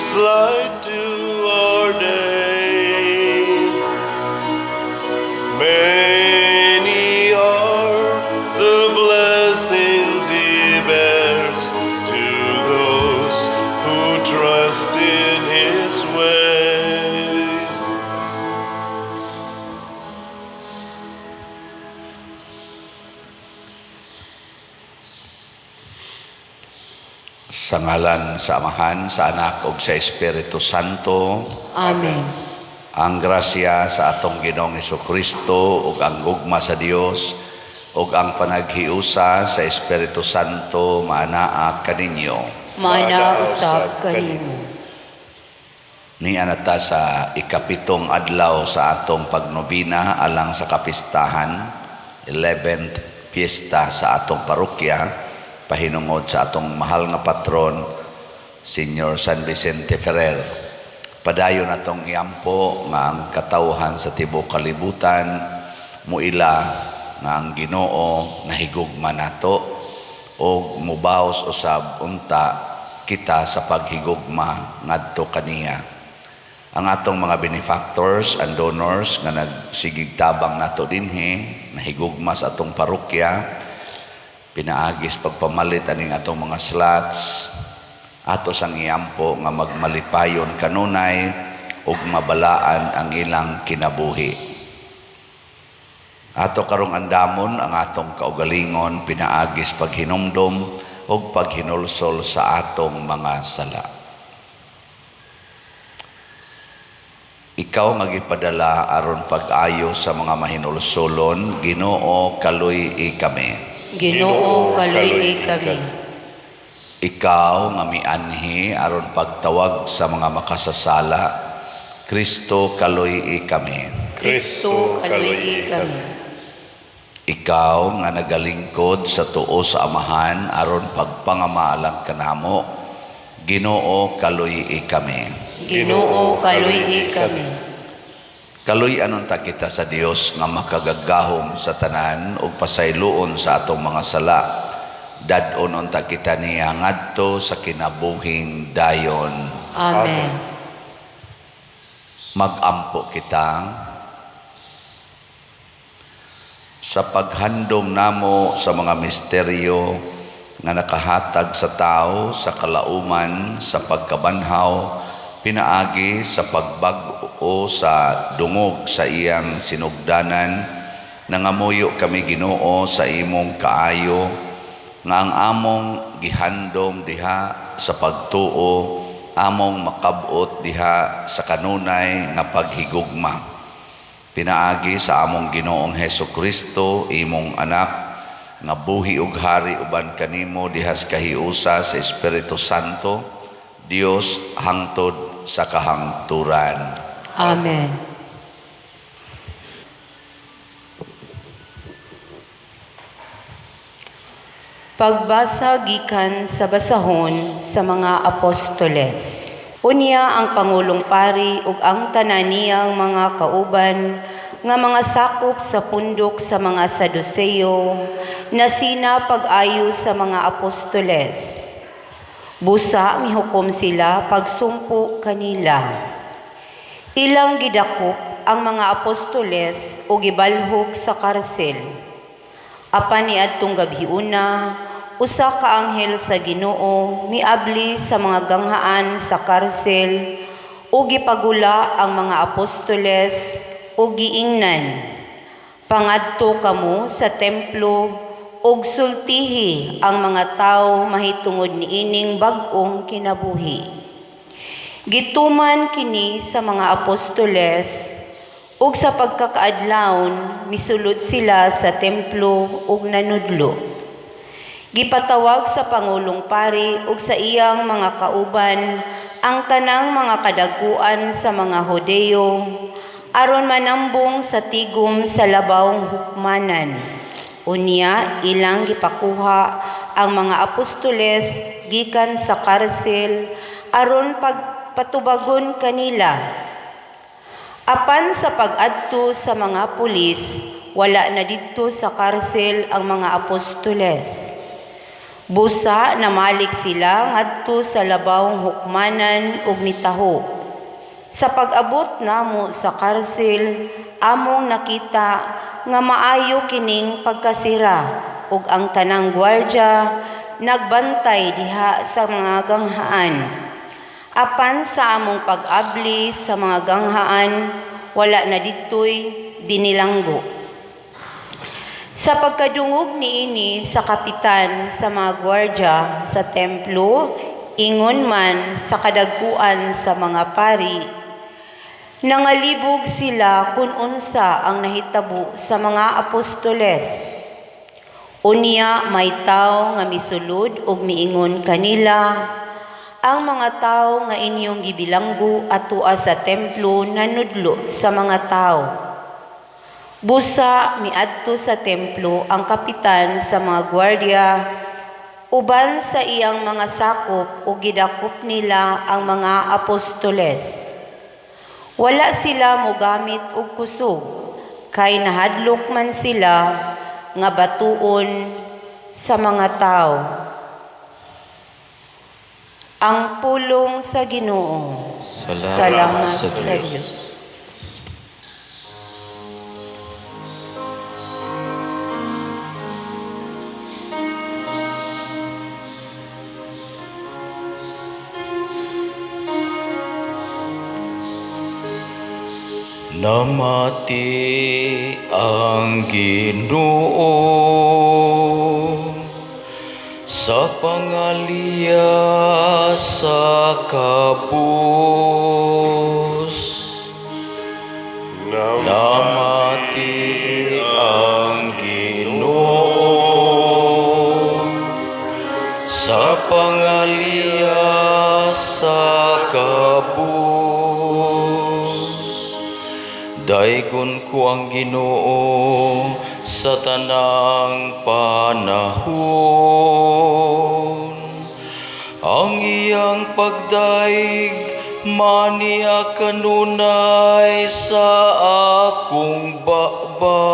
Brings light to our days. Many are the blessings He bears to those who trust in His ways. Sa ngalan sa Amahan, sa Anak ug sa Espiritu Santo. Amen. Ang grasya sa atong Ginoong Kristo ug ang gugma sa Dios ug ang panaghiusa sa Espiritu Santo maanaa kaninyo. Maana usab kanimo. Nia na ta sa 7 adlaw sa atong pagnobina alang sa kapistahan, 11th piyesta sa atong parokya, pahinungod sa atong mahal nga patron, Senyor San Vicente Ferrer. Padayon atong iampo nga ang katawhan sa tibuok kalibutan muila nga ang Ginoo nahigugma nato og mubaos usab unta kita sa paghigugma ngadto kaniya. Ang atong mga benefactors and donors nga nagsigig tabang nato dinhi, nahigugma sa atong parokya, pinaagis pagpamalit aning atong mga slots, ato sang iampo nga magmalipayon kanunay ug mabalaan ang ilang kinabuhi. Ato karong andamon ang atong kaugalingon pinaagis paghinumdom ug paghinulsol sa atong mga sala. Ikaw nga gipadala aron pag-ayo sa mga mahinulsolon, Ginoo, kaluy-i kami. Ginoo, kaluy-i kami. Ikaw nga mianhi aron pagtawag sa mga makasasala, Kristo, kaluy-i kami. Kristo, kaluy-i kami. Ikaw nga nagalingkod sa tuo sa Amahan aron pagpangamalang kanamo, Ginoo, kaluy-i kami. Ginoo, kaluy-i kami. Kaluy-anon ta kita sa Dios nga makagagahom sa tanan ug pasayloon sa atong mga sala. Dad-on unta kita niya ngadto sa kinabuhing dayon. Amen. Magampo kita sa paghandom namo sa mga misteryo nga nakahatag sa tao sa kalauman, sa pagkabanhaw, pinaagi sa pagbag-o sa dungog sa iyang sinugdanan. Nangamuyo kami, Ginoo, sa imong kaayo nga ang among gihandom diha sa pagtuo, among makabot diha sa kanunay nga paghigugma. Pinaagi sa among Ginoong Hesus Kristo, imong anak, nga buhi ug hari uban kanimo diha sa kahiusa sa Espiritu Santo, Dios hangtod sa kahangturan. Amen. Pagbasa gikan sa basahon sa mga apostoles. Unya ang pangulong pari ug ang tanan niyang mga kauban nga mga sakop sa pundok sa mga Saduseo nasina pag-ayo sa mga apostoles. Busa mihukom sila pagsumpo kanila. Ilang gidakop ang mga apostoles o gibalhok sa karsel. Apan niadtong gabhiuna, usa ka anghel sa Ginoo miabli sa mga ganghaan sa karsel ug gipagula ang mga apostoles ug giingnan, "Pangadto kamo sa templo ug sultihi ang mga tawo mahitungod niining bag-ong kinabuhi." Gituman kini sa mga apostoles ug sa pagkakaadlawon misulod sila sa templo ug nanudlo. Gipatawag sa pangulong pari ug sa iyang mga kauban ang tanang mga kadaguan sa mga Hudeo aron manambong sa tigom sa labawng hukmanan. Unya ilang gipakuha ang mga apostoles gikan sa karsel aron pagpatubagon kanila. Apan sa pag-adto sa mga pulis, wala na didto sa karsel ang mga apostoles. Busa namalik sila ngadto sa labawng hukmanan ug nitaho. Sa pag-abot namo sa karsel, among nakita nga maayo kining pagkasira ug ang tanang gwardya nagbantay diha sa mga ganghaan. Apan sa among pag-abli sa mga ganghaan, wala na didtoy binilanggo. Sa pagkadungog niini sa kapitan sa mga gwardya sa templo, ingon man sa kadagkuan sa mga pari, nangalibog sila kung unsa ang nahitabo sa mga apostoles. Unya may tawo nga misulod ug miingon kanila, "Ang mga tawo nga inyong gibilanggo atua sa templo nanudlo sa mga tawo." Busa miadto sa templo ang kapitan sa mga gwardiya uban sa iyang mga sakop ug gidakop nila ang mga apostoles. Wala sila mogamit og kusog kay nahadlok man sila nga batuon sa mga tawo. Ang pulong sa Ginoo. Salamat, Salamat sa sa Dios. Dios. Namati ang Ginoo sa pangaliya sa kabus. Namati ang Ginoo sa pangaliya sa kabus. Daygon ko ang Ginoo sa tanang panahon. Ang iyang pagdaig maniya kanunay sa akong baba.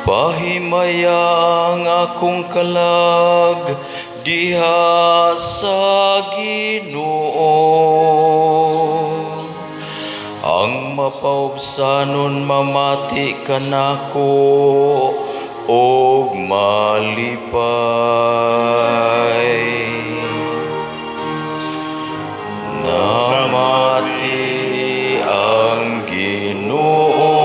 Pahimaya ang akong kalag diha sa Ginoo. Ang mapaubsanon mamati kanako og malipay. Namati ang Ginoo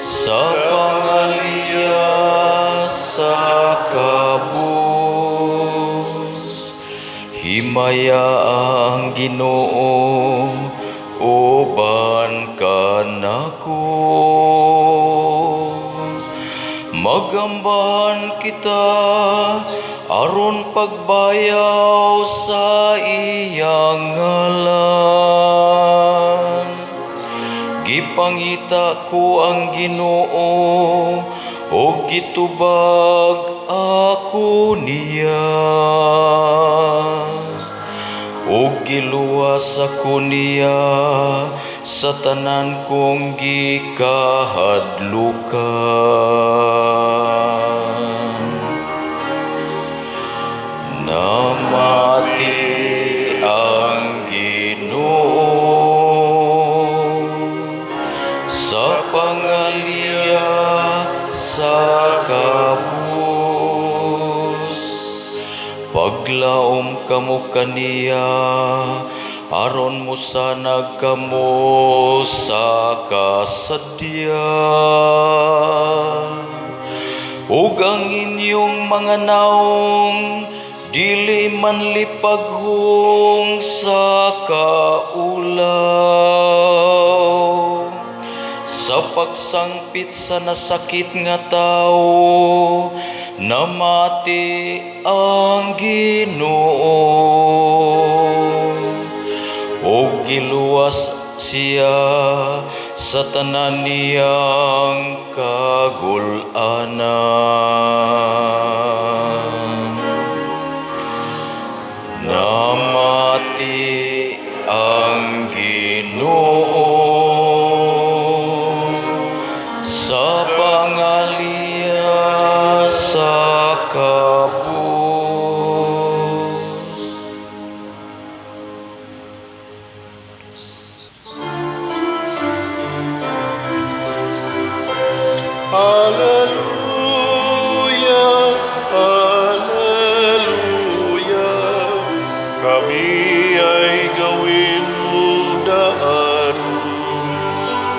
sa pangaliya sa kabus. Himaya ang Ginoo uban kanako. Magambahan kita aron pagbayaw sa iyang ngalan. Gipangita ko ang Ginoo ug gitubag ako niya. Ug giluwas ako niya sa tanan kong gikahadlukan. Namati ang Ginoo sa pangaliya sa kabus. Paglaom kamo kaniya aron mosanag kamo sa kasadya. Ug ang inyong mga naong dili man lipaghong sa kaulaw. Sa pagsangpit sa nasakit nga tawo, namati ang Ginoo. Ug giluwas siya sa tanan niyang kagul-anan. Namati ang Ginoo sa pangaliya Alleluia, Alleluia. Kami ay gawin mong daan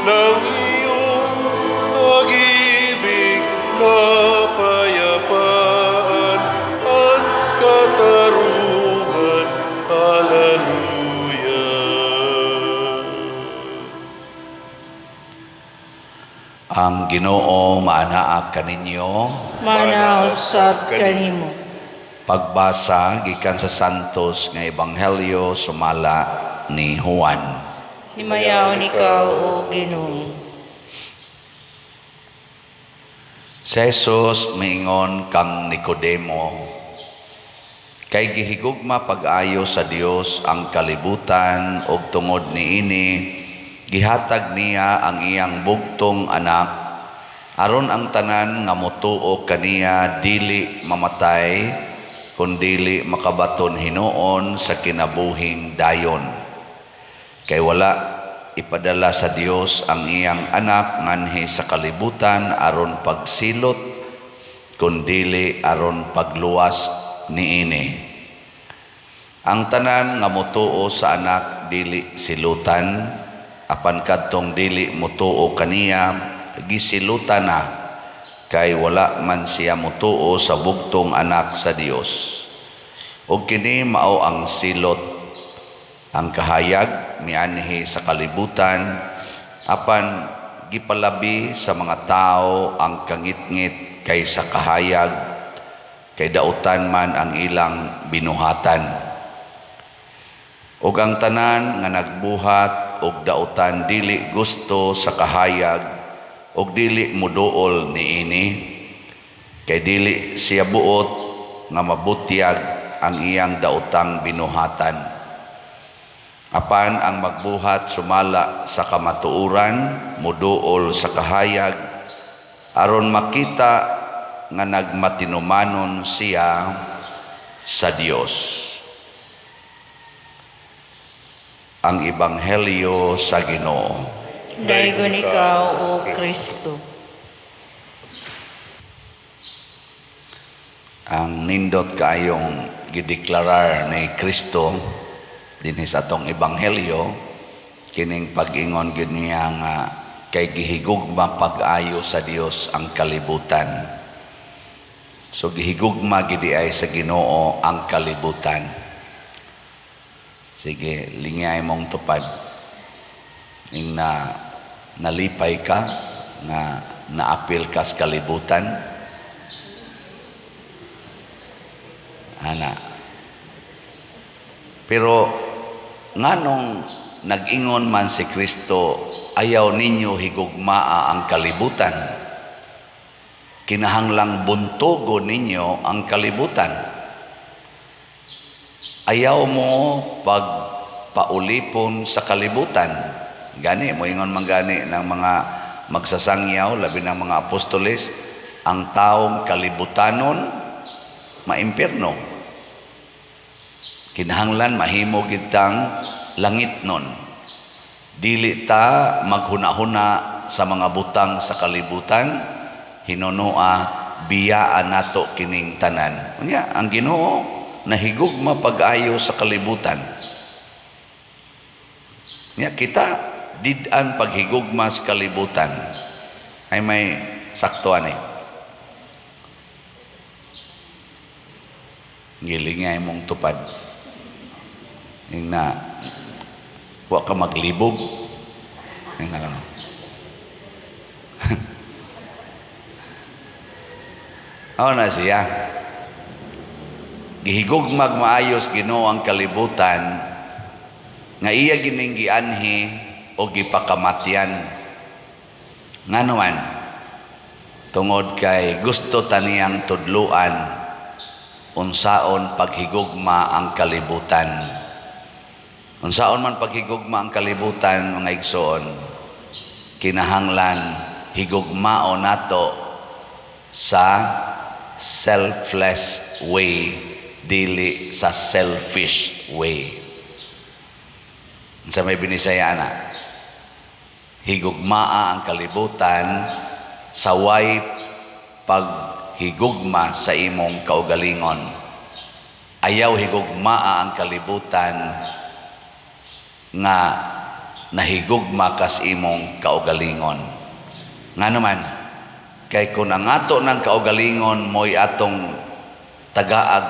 ng iyong pag-ibig, kapayapaan at katarungan. Alleluia. Ang Ginoo maanaa kaninyo. Maanaa usab kanimo. Pagbasa gikan sa Santos nga Ebanghelyo sumala ni Juan. Himayaon ikaw, O Ginoo. Si Jesus miingon kang Nicodemo, kay gihigugma pag-ayo sa Dios ang kalibutan ug tungod niini gihatag niya ang iyang bugtong anak aron ang tanan nga motuo kaniya dili mamatay kundili makabaton hinuon sa kinabuhing dayon. Kay wala ipadala sa Dios ang iyang anak nganhi sa kalibutan aron pagsilot kundili aron pagluwas niini. Ang tanan nga motuo sa anak dili silutan, apan kadtong dili motuo kaniya gisilutan na, kay wala man siya motuo sa bugtong anak sa Dios. Ug kini mao ang silot, ang kahayag mianhi sa kalibutan, apan gipalabi sa mga tao ang kangitngit kaysa kahayag, kay dautan man ang ilang binuhatan. Ug ang tanan nga nagbuhat og dautan dili gusto sa kahayag ug dili moduol niini, kay dili siya buot nga mabutyag ang iyang daotang binuhatan. Apan ang magbuhat sumala sa kamatuoran moduol sa kahayag aron makita nga nagmatinumanon siya sa Dios. Ang Ebanghelyo sa Ginoo. Daygon ikaw, O Kristo. Ang nindot kaayong gideklarar ni Kristo dinhi sa atong Ebanghelyo, kining pag-ingon gyud niya nga kay gihigugma pag-ayo sa Dios ang kalibutan. So gihigugma gid ay sa Ginoo ang kalibutan. Sige, lingay mong tupad. Ing na nalipay ka nga naapil ka sa kalibutan. Ana. Pero nganong nag-ingon man si Kristo, ayaw ninyo higugmaa ang kalibutan. Kinahanglang buntugo ninyo ang kalibutan. Ayaw mo pagpaulipon sa kalibutan. Gani, moingon man gani ng mga magsasangyaw, labi ng mga apostoles, ang taong kalibutanon, maimpirno. Kinahanglan mahimo gitang langit nun. Dili ta maghuna-huna sa mga butang sa kalibutan, hinunoa biyaan nato kining tanan. Unya, ang Ginoo nahigugma pag-ayo sa kalibutan. Nya kita did-an paghigugma sa kalibutan. Ay may saktuan eh. Gilingay mong tupad. Ing na wa ka maglibog. Ing na ano. Aw na siya. Gihigugmag maayos Ginoo ang kalibutan nga iya gining gianhi o gipakamatyan. Ngano man? Tungod kay gusto taniyang tudluan unsaon paghigugma ang kalibutan. Unsaon man paghigugma ang kalibutan, mga igsoon, kinahanglan higugmao nato sa selfless way, dili sa selfish way. Sa may Binisaya na, higugmaa ang kalibutan sa way paghigugma sa imong kaugalingon. Ayaw higugmaa ang kalibutan nga nahigugma kas imong kaugalingon. Nga naman, kay kung ang ato ng kaugalingon mo'y atong tagaag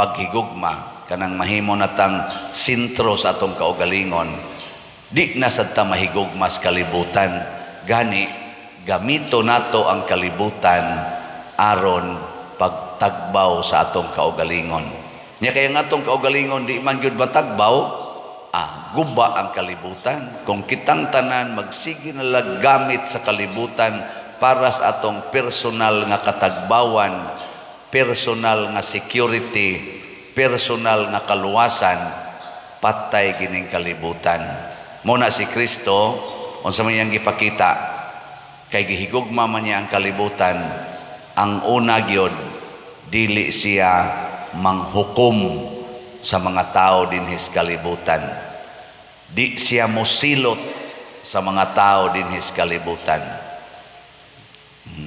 paghigugma, kanang mahimo natang sentro sa atong kaugalingon, di na sad ta mahigugma sa kalibutan. Gani, gamito nato ang kalibutan aron pagtagbaw sa atong kaugalingon. Nya kaya ang atong kaugalingon di man gyud matagbaw, guba ang kalibutan. Kung kitang tanan magsige na lang gamit sa kalibutan para sa atong personal nga katagbawan, personal nga security, personal nga kaluwasan, patay gining kalibutan. Mao na si Kristo, unsa man iyang gipakita, kay gihigugma man niya ang kalibutan, ang una gyud, dili siya manghukom sa mga tao dinhi sa kalibutan. Di siya mosilot sa mga tao dinhi sa kalibutan.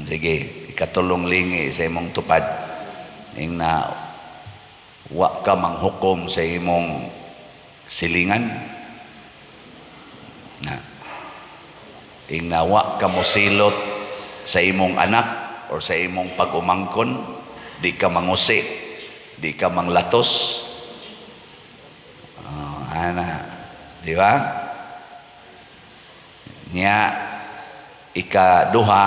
Sige, ikatulong lingi sa imong tupad. Ing na wa ka manghukom sa imong silingan. Na ing na wa ka mosilot sa imong anak or sa imong pag-umangkon, di ka mangusi, di ka manglatos. Oh, ana, di ba? Nya ikaduha,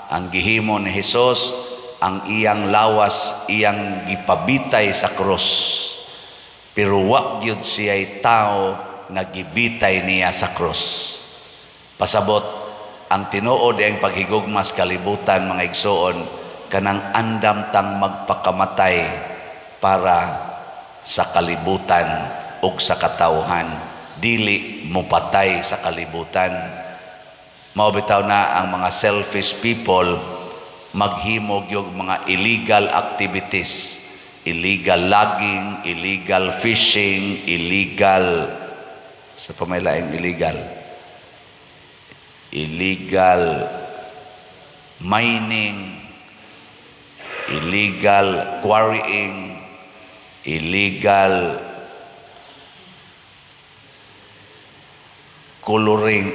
ang gihimo ni Hesus, ang iyang lawas iyang gipabitay sa krus. Pero wa gyud siya'y tao nga gibitay niya sa krus. Pasabot, ang tinuod ang paghigugma sa kalibutan, mga igsoon, kanang andam tang magpakamatay para sa kalibutan ug sa katawhan, dili mopatay sa kalibutan. Mao bitaw na ang mga selfish people maghimo gyud mga illegal activities, illegal logging, illegal fishing, illegal sa pamailaing illegal, illegal mining, illegal quarrying, illegal coloring,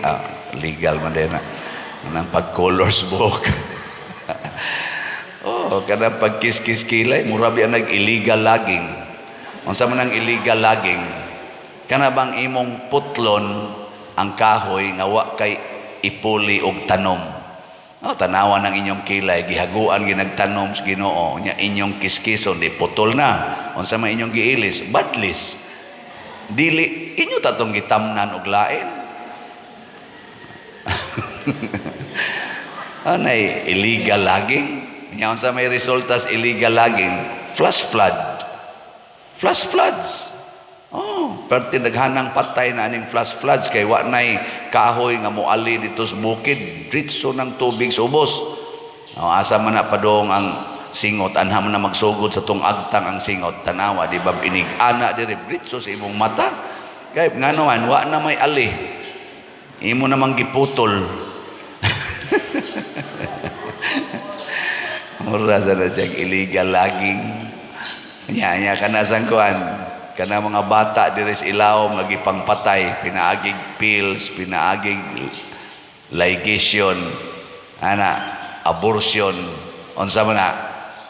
legal man din na, kanang pag-colors buhok. Oh, kanang pagkiskis kilay, mura biya nag-illegal logging. Unsa man ang illegal logging? Kana bang imong putlon ang kahoy nga wa kay ipuli og tanom? Oh, tanawan ang inyong kilay, gihaguan ginagtanom sa Ginoo, nya inyong kiskison di putol na. Unsa man inyong giilis? Badlis. Dili inyo tatong gitamnan og lain. Anay illegal logging? Nya unsa may resulta sa illegal logging? Flash flood. Flash floods. Oh, perti daghanang patay na aning flash floods kay wa nay kahoy nga moali dito sa bukid, diretso ng tubig sa ubos. Oh, asa man na padong ang singot, anha man na magsugod sa tong agtang ang singot, tanawa di ba inig ana diri diretso sa imong mata. Kay ngano man wa na may ali. Imo namang giputol. Mura sa na siyang illegal logging. Nya nya kana sang kuan, kana mga bata diri sa ilawom nga gipangpatay, pinaagig pills, pinaagig ligation, ana abortion, unsa man na,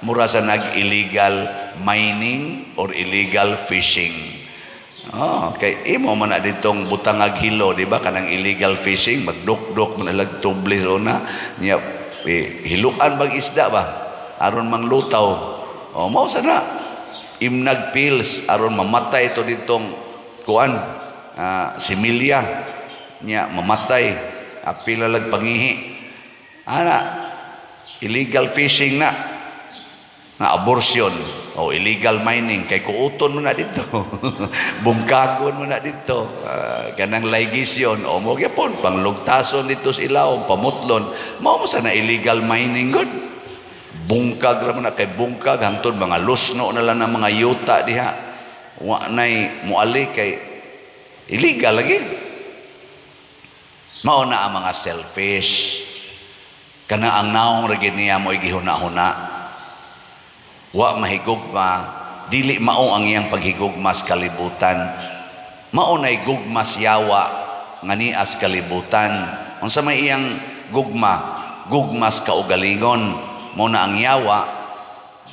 mura sa nag illegal mining or illegal fishing. Oh, kay imo man na ditong butangag hilo, di ba? Kanang illegal fishing, magdukdok man lag tublis una, nya hiluan bang isda ba? Aron manglutaw. Oh, mao sa na. Imnag pills aron mamatay to ditong kuan, similya nya mamatay, apila lag pangihi. Ana illegal fishing na nga abortion o illegal mining kay kuuton mo na dito. Bungkagon mo na dito. Kanang ligation o mo gyapon panglugtason dito sa ilawom, pamutlon. Mao mo sa na illegal mining gud. Bungkag ra man na kay bungkag hangtod mga lusno na lang ang mga yuta diha. Wa nay moali kay illegal lagi. Mao na ang mga selfish. Kana ang naong ra gid niya mo'y gihuna-huna. Wa mahigugma, dili mao ang iyang paghigugma sa kalibutan. Mao nay gugma sa yawa nga nias kalibutan. Unsa may iyang gugma? Gugma sa kaugalingon. Mao na ang yawa,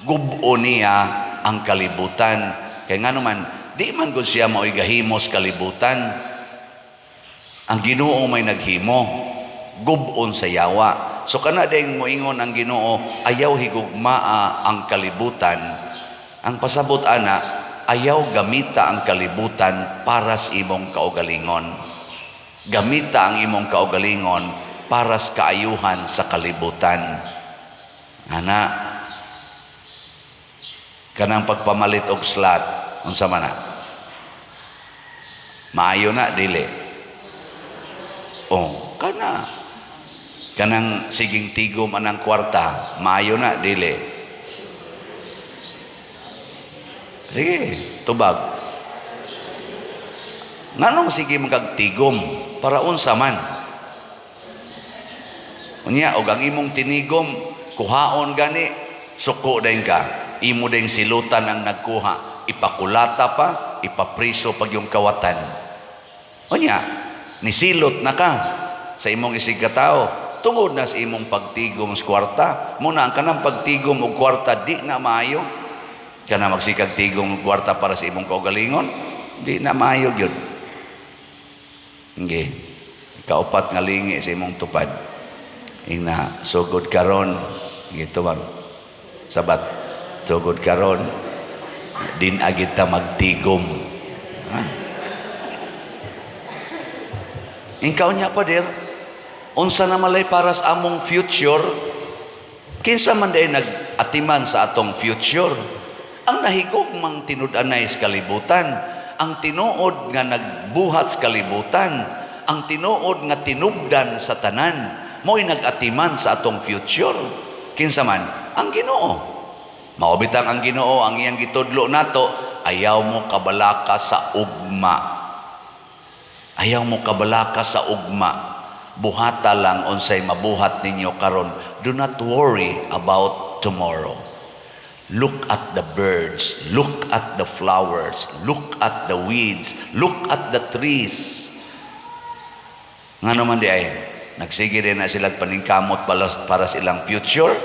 gubo niya ang kalibutan. Kay ngano man, di man gud siya mao'y gahimo sa kalibutan. Ang Ginoo may naghimo, gubon sa yawa. So kana ding moingon ang Ginoo, ayaw higugmaa ang kalibutan. Ang pasabot ana, ayaw gamita ang kalibutan para sa imong kaugalingon. Gamita ang imong kaugalingon para sa kaayuhan sa kalibutan. Ana, kanang pagpamalit og slot, unsa man na? Maayo na dili? Oh, kana. Kanang siging tigom anang kwarta, maayo na dili? Sige, tubag. Nganong sige magkagtigom para unsa man? Unya og ang imong tinigom kuhaon gani, suko din ka. Imo ding silutan ang nagkuha, ipakulata pa, ipapriso pag yung kawatan. Unya, nisilot na ka sa imong isig katao tungod na sa imong pagtigom sa kwarta. Muna ang kanang pagtigom og kwarta di na maayo. Kana magsikag tigom og kwarta para sa imong kaugalingon, di na maayo gyud. Hindi. Kaupat nga lingi sa imong tupad. Ingna, sugod karon. Gitu bang? Sabat, sugod karon. Din agit ta magtigom. Ha? Ikaw niya pa dir, unsa na malay para sa among future, kinsa man day nag-atiman sa atong future? Ang nahigugmang tinud-anay sa kalibutan, ang tinuod nga nagbuhat sa kalibutan, ang tinuod nga tinubdan sa tanan, mo'y nag-atiman sa atong future. Kinsa man? Ang Ginoo. Mao bitang ang Ginoo ang iyang gitudlo nato, ayaw mo kabalaka sa ugma. Ayaw mo kabalaka sa ugma. Buhata lang unsay mabuhat ninyo karon. Do not worry about tomorrow. Look at the birds, look at the flowers, look at the weeds, look at the trees. Nga naman di ay, nagsige din na silang paningkamot para sa ilang future.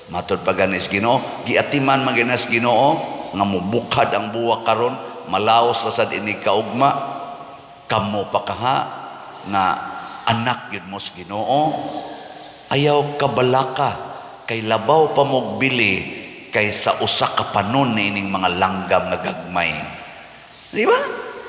Matod pa ganis Ginoo, giatiman man ginas Ginoo nga mubukad ang buwak karon, malaos ra sad ini kaugma. Kamo pa kaha nga anak yun mo sa Ginoo. Ayaw kabalaka kay labaw pa mogbili kay sa usa ka panon niining mga langgam nga gagmay. Di ba?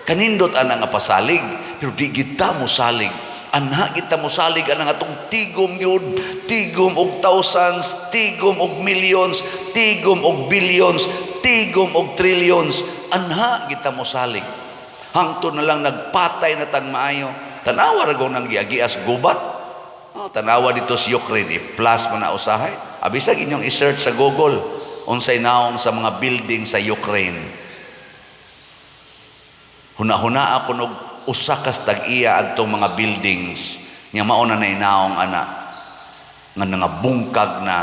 Kanindot ana nga pasalig, pero di kita mo salig. Anha kita mo salig anang atong tigom yun, tigom og thousands, tigom og millions, tigom og billions, tigom og trillions. Anha kita mo salig. Hangtod na lang nagpatay na tang maayo. Tanawa ra nang giagias gubat. Oh, tanawa dito sa Ukraine, i-plus man na usahay. Abisag inyong i-search sa Google unsay naong sa mga building sa Ukraine. Huna-huna ako nog usa kas tag-iya adtong mga buildings nya mao na nay naong ana nga nangabungkag na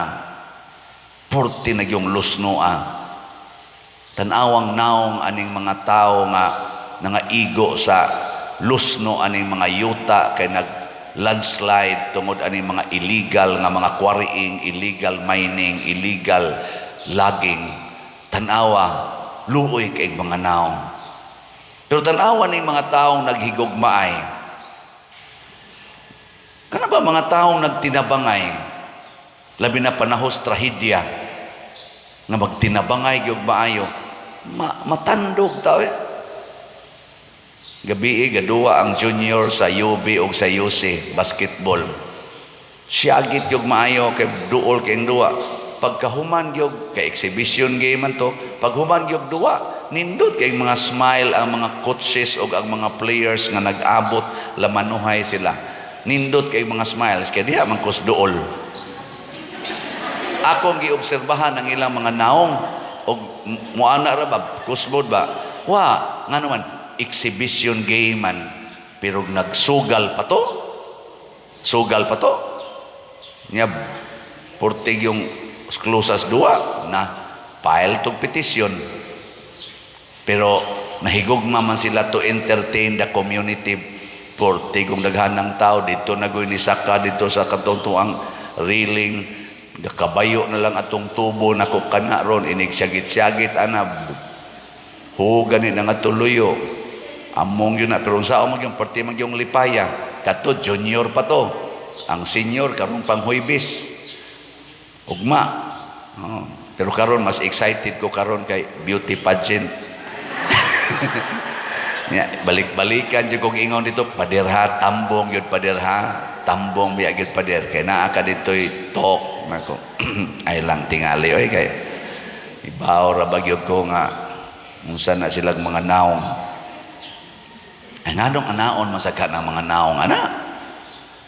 porte na yung lusnoa. Tan-awang naong aning mga tao nga nangaigo sa lusno aning mga yuta kay nag landslide tungod aning mga illegal nga mga quarrying, illegal mining, illegal logging. Tan-awa, luoy kay mga naong. Pero tan-awa ning mga taong naghigugmaay. Kana ba mga taong nagtinabangay? Labi na panahos trahedya nga magtinabangay gyud maayo. Matandog tao eh. Gabi gaduwa ang junior sa UB og sa UC basketball. Siyagit yung maayo kay duol kay duwa. Pagkahuman gyud kay exhibition game man to, paghuman gyud duwa, nindot kay mga smile ang mga coaches og ang mga players nga nag-abot lamanuhay sila. Nindot kay mga smiles kay diha man kus duol. Akong giobserbahan ang ilang mga naong og muana ra ba kusmod ba? Wa ngano man exhibition game man, pero nagsugal pa to. Sugal pa to. Nya purtig yung closas duwa na file tog petisyon. Pero nahigugma man sila to entertain the community. Purtig kung daghan ng tao dito nagoy ni saka dito sa katong tuang railing, kabayo na lang atong tubo nako kana ron inig syagit-syagit ana ho gani na nga tuluyo among yun na. Pero unsa man yung parte man yung lipaya kato, junior pa to. Ang senior karon pang Huwebes, ugma. Oh. Pero karon mas excited ko karon kay beauty pageant. Ya, balik-balikan jud kog ingon dito, pader ha, tambong yun pader ha, tambong biya gyud pader kay naa ka dito'y talk nako. Ay lang tingali oy, kay ibaw ra ba gyud ko nga unsa na silang mga naong. Ay, nganong anaon man sa ka ng mga naong ana?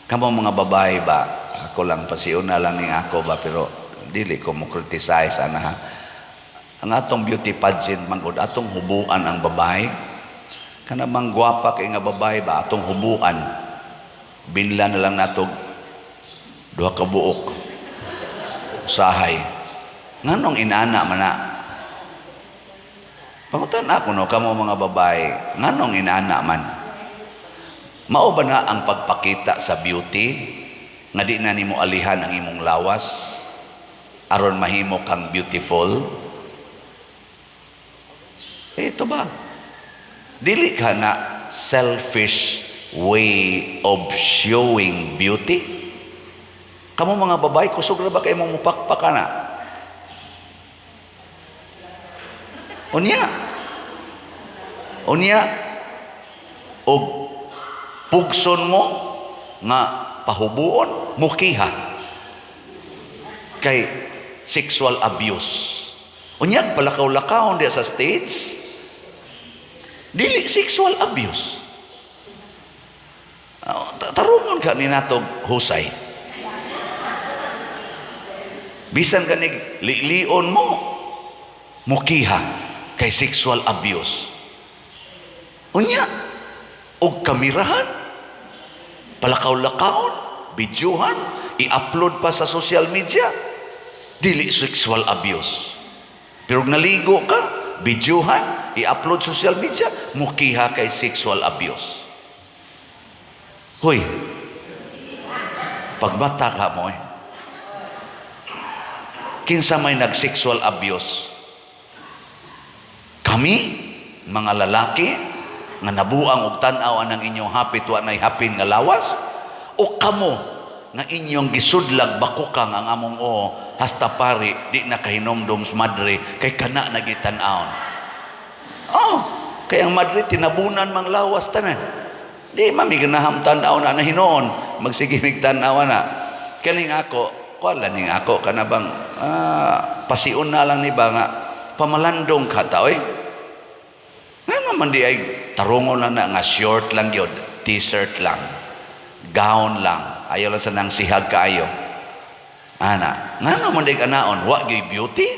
Kamo mga babae ba, ako lang pasiuna lang ning ako ba, pero dili ko mo criticize ana ha. Ang atong beauty pageant man gud, atong hubuan ang babae. Kana bang gwapa kay nga babae ba, atong hubuan. Binla na lang nato duha ka buok. Usahay. Nganong inana man na? Pangutan ako no, kamo mga babae, nganong inana man? Mao ba na ang pagpakita sa beauty nga di na nimo alihan ang imong lawas aron mahimo kang beautiful? Eh, ito ba? Dili ka na selfish way of showing beauty? Kamo mga babae, kusog ra ba kay mong mupakpak na? Unya. Unya. Og pugson mo nga pahubuon, mukiha. Kay sexual abuse. Unya, palakaw-lakaw diya sa stage. Dili sexual abuse. Tarungon ka ni natog husay. Bisan ka ni lilion mo, mukiha kay sexual abuse. Unya, og kamerahan, palakaw-lakaon, videohan, i-upload pa sa social media, dili sexual abuse. Pero naligo ka, videohan, i-upload social media, mukiha kay sexual abuse. Hoy, pagbata ka mo eh. Kinsa may nag-sexual abuse? Kami, mga lalaki, nga nabuang og tan-aw anang inyong hapit wa nay hapin nga lawas, o kamo nga inyong gisudlag bakukang ang among oo hasta pari di na kahinomdom sa madre kay kana nagitan-awon. Oh, kay ang madre tinabunan mang lawas tanan. Di mami ganaham tan-aw na hinoon, magsige mig tan-aw na. Kaning ako, kuan lang ning ako kana bang pasion na lang ni ba nga pamalandong ka ta oy. Ngano man di ay tarungon na na nga short lang gyud, t-shirt lang, gown lang, ayaw lang sa nang sihag kaayo. Ana, ngano man di anaon, wa gyud beauty?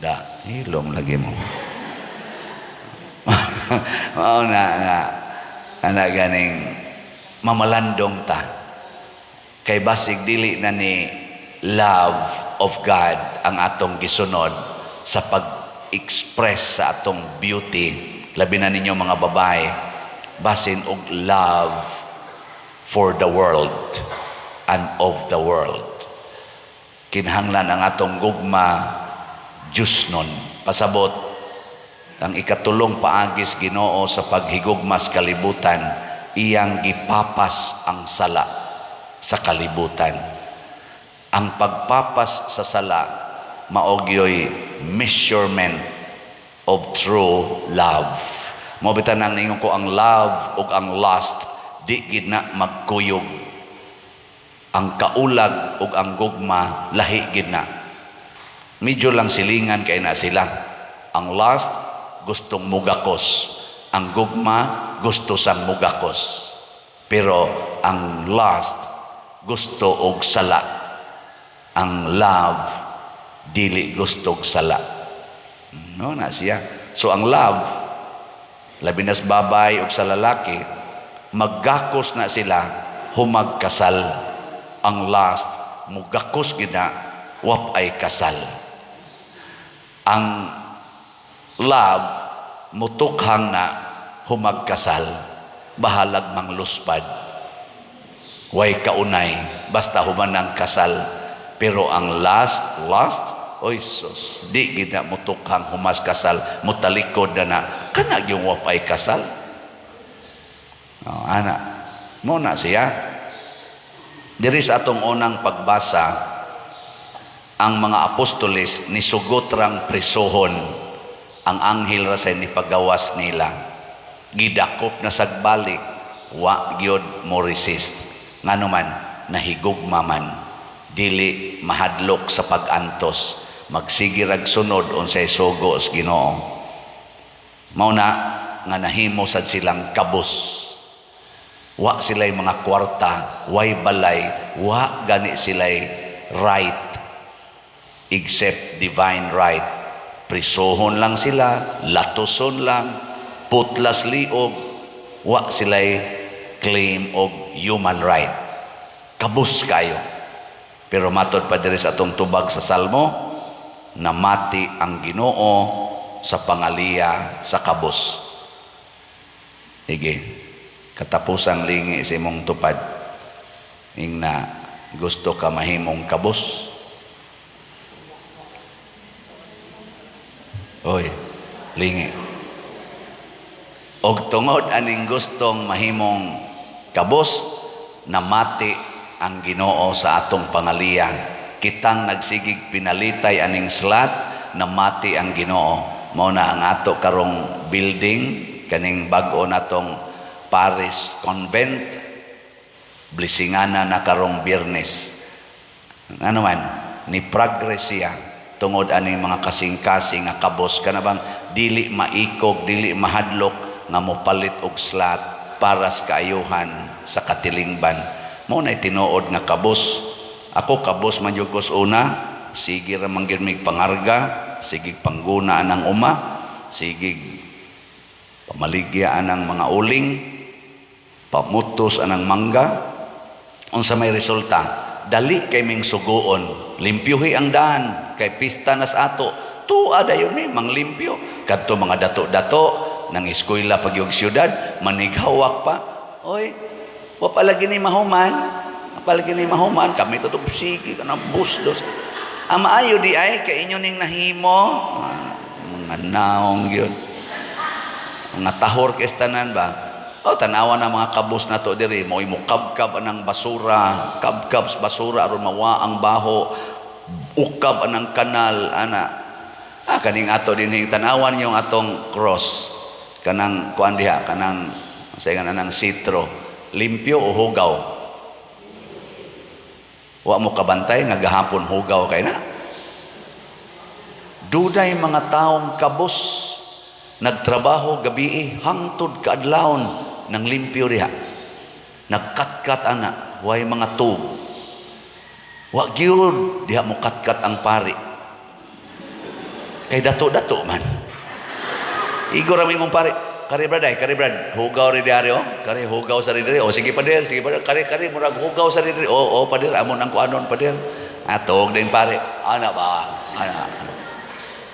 Da, hilom lagi mo. Mao na nga ana ganing mamalandong ta. Kay basig dili na ni love of God ang atong gisunod sa pag-express sa atong beauty, labi na ninyo mga babae, basin og love for the world and of the world. Kinahanglan ang atong gugma Diyos nun. Pasabot, ang ikatulong paagis Ginoo sa paghigugmas kalibutan, iyang gipapas ang sala sa kalibutan. Ang pagpapas sa sala maogyoy measurement of true love. Mao bitan ang ningon ko, ang love ug ang lust di gid na magkuyog. Ang kaulag ug ang gugma lahi gid na. Medyo lang silingan kay na sila. Ang lust gustong mugakos, ang gugma gusto sang mugakos. Pero ang lust gusto og sala, ang love dili gusto og sala. No na siya. So ang love, labi na sa babae og sa lalaki, Maggakos na sila humagkasal. Ang lust mugakos gid na wapay kasal. Ang love mutukhang na humagkasal, bahalag mangluspad. Way kaunay basta human ang kasal. Pero ang lust, lust, oy sus, di gid na mutukhang humas kasal, mutalikod na na kana yung wapay kasal. Oh, ana mo na siya. Diri sa atong unang pagbasa, ang mga apostoles nisugot rang prisohon, ang anghel ra say nipagawas nila. Gidakop na sagbalik, wa gyud mo resist. Ngano man? Nahigugma man, dili mahadlok sa pag-antos, magsige rag sunod unsay sugo sa Ginoo. Mao na nga nahimo sad silang kabos. Wa sila'y mga kwarta, way balay, wa gani sila'y right except divine right. Prisohon lang sila, latuson lang, putlas liog, wa sila'y claim og human right. Kabus kayo. Pero matod pa diri sa atong tubag sa Salmo, namati ang Ginoo sa pangaliya sa kabus. Sige, katapusang lingi sa imong tupad. Ingna gusto ka mahimong kabus. Oy, lingi. Og tungod aning gustong mahimong kabus, namati ang Ginoo sa atong pangaliya. Kitang nagsigig pinalitay aning slot, namati ang Ginoo. Mao na ang ato karong building, kaning bag-o natong Paris Convent, blessingana na karong Biyernes. Ano man, ni progress siya tungod aning mga kasing-kasing nga kabos kana bang dili maikog, dili mahadlok nga mopalit og slot para sa kaayuhan sa katilingban. Mao nay tinuod nga kabos. Ako kabos man jud ko sa una, sige ra man gyud mig pangarga, sige pangguna anang uma, sige pamaligya anang mga uling, pamutos anang mangga. Unsa may resulta? Dali kay ming suguon, limpyuhi ang daan kay pista nas ato. Tuwa dayon mi manglimpyo kadto mga dato-dato nang eskwela pag yung syudad, manighawak pa. Oy, wa pa lagi ni mahuman, wa pa lagi ni mahuman kami to sige kana bus dos. Ang maayo di ay kay inyo ning nahimo. Ah, mga naong gyud, mga tahor kay tanan ba. Oh, tanawa na mga kabus na to diri, mo'y mukabkab anang basura, kabkab sa basura aron mawa ang baho, ukab anang kanal ana. Ah, kaning ato dinhing tanawan yung atong cross, kanang kuan diha, kanang sa nga anang sitro, limpyo o hugaw? Wa mo kabantay nga gahapon hugaw kay na. Dunay mga taong kabos nagtrabaho gabi hangtod kaadlawon nang limpyo diha. Nagkatkat ana, way mga tub. Wa gyud diha mo katkat ang pari. Kay dato-dato man. Igo ra mong pari. Kari brad ay, kari brad, hugaw ri diari oh. Kari hugaw sa ri diri. Oh, sige pader, sige pader. Kari kari murag hugaw sa ri diri. Oh, oh pader, amon ang kuanon pader. Atog din pare. Ana ba? Ana.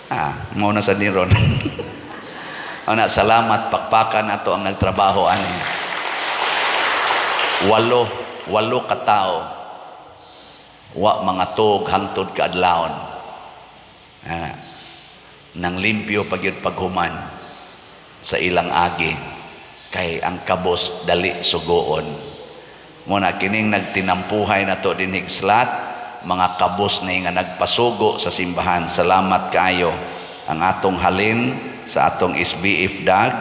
Ah, mo na sa niron. Ana, salamat, pakpakan nato ang nagtrabaho ani. Walo katao. Wa mga tug hangtod kaadlawon. Ana, nang limpyo pagyud paghuman sa ilang agi kay ang kabos dali sugoon. Muna kining nagtinampuhay nato dinhig slat, mga kabos ni nga nagpasugo sa simbahan. Salamat kaayo. Ang atong halin sa atong SBF dag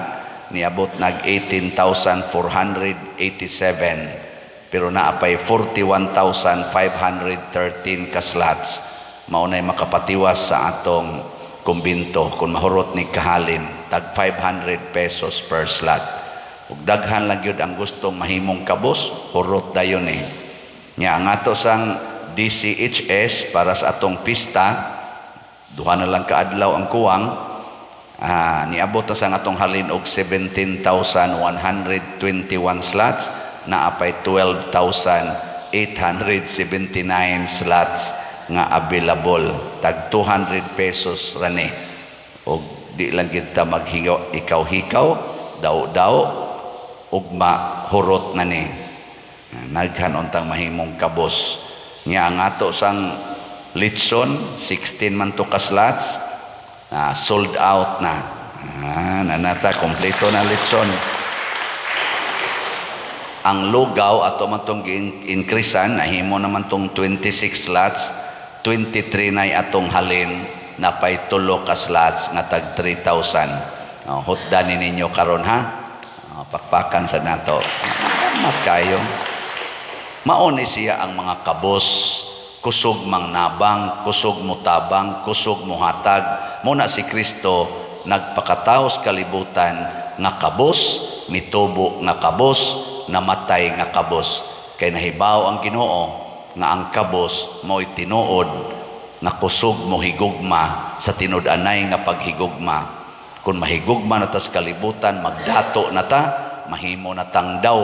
niabot nag 18,487, pero naapay 41,513 ka slots. Mao nay makapatiwas sa atong kumbinto kung mahurot ni kahalin tag 500 pesos per slot. Ug daghan lang gyud ang gustong mahimong kabos, hurot dayon eh. Nya ang ato sang DCHS para sa atong pista, duha na lang kaadlaw ang kuwang. Niabot na sa atong halin og 17,121 slots, naa pay 12,879 slots nga available. Tag 200 pesos rani. Og di lang gid ta maghigaw ikaw-hikaw, daw-daw ug mahurot na ni. Naghan untang mahimong kabos. Nya ang ato sang litson 16 man to ka slots, sold out na. Nanata kompleto na litson. Ang lugaw ato man tong gi-increasean, nahimo naman tong 26 slots, 23 na atong halin, napay tulo ka slots nga tag 3,000. Oh, hutdan ni ninyo karon ha. Oh, pakpakan sa nato. Mat kayo. Mao ni siya ang mga kabos, kusog mang nabang, kusog mutabang, kusog muhatag. Muna si Kristo nagpakataos kalibutan nga kabos, mitubo nga kabos, namatay nga kabos. Kay nahibaw ang Ginoo nga ang kabos mo'y tinuod nga kusog mo higugma sa tinud-anay nga paghigugma. Kung mahigugma na tas kalibutan, magdato na ta, mahimo na tang daw,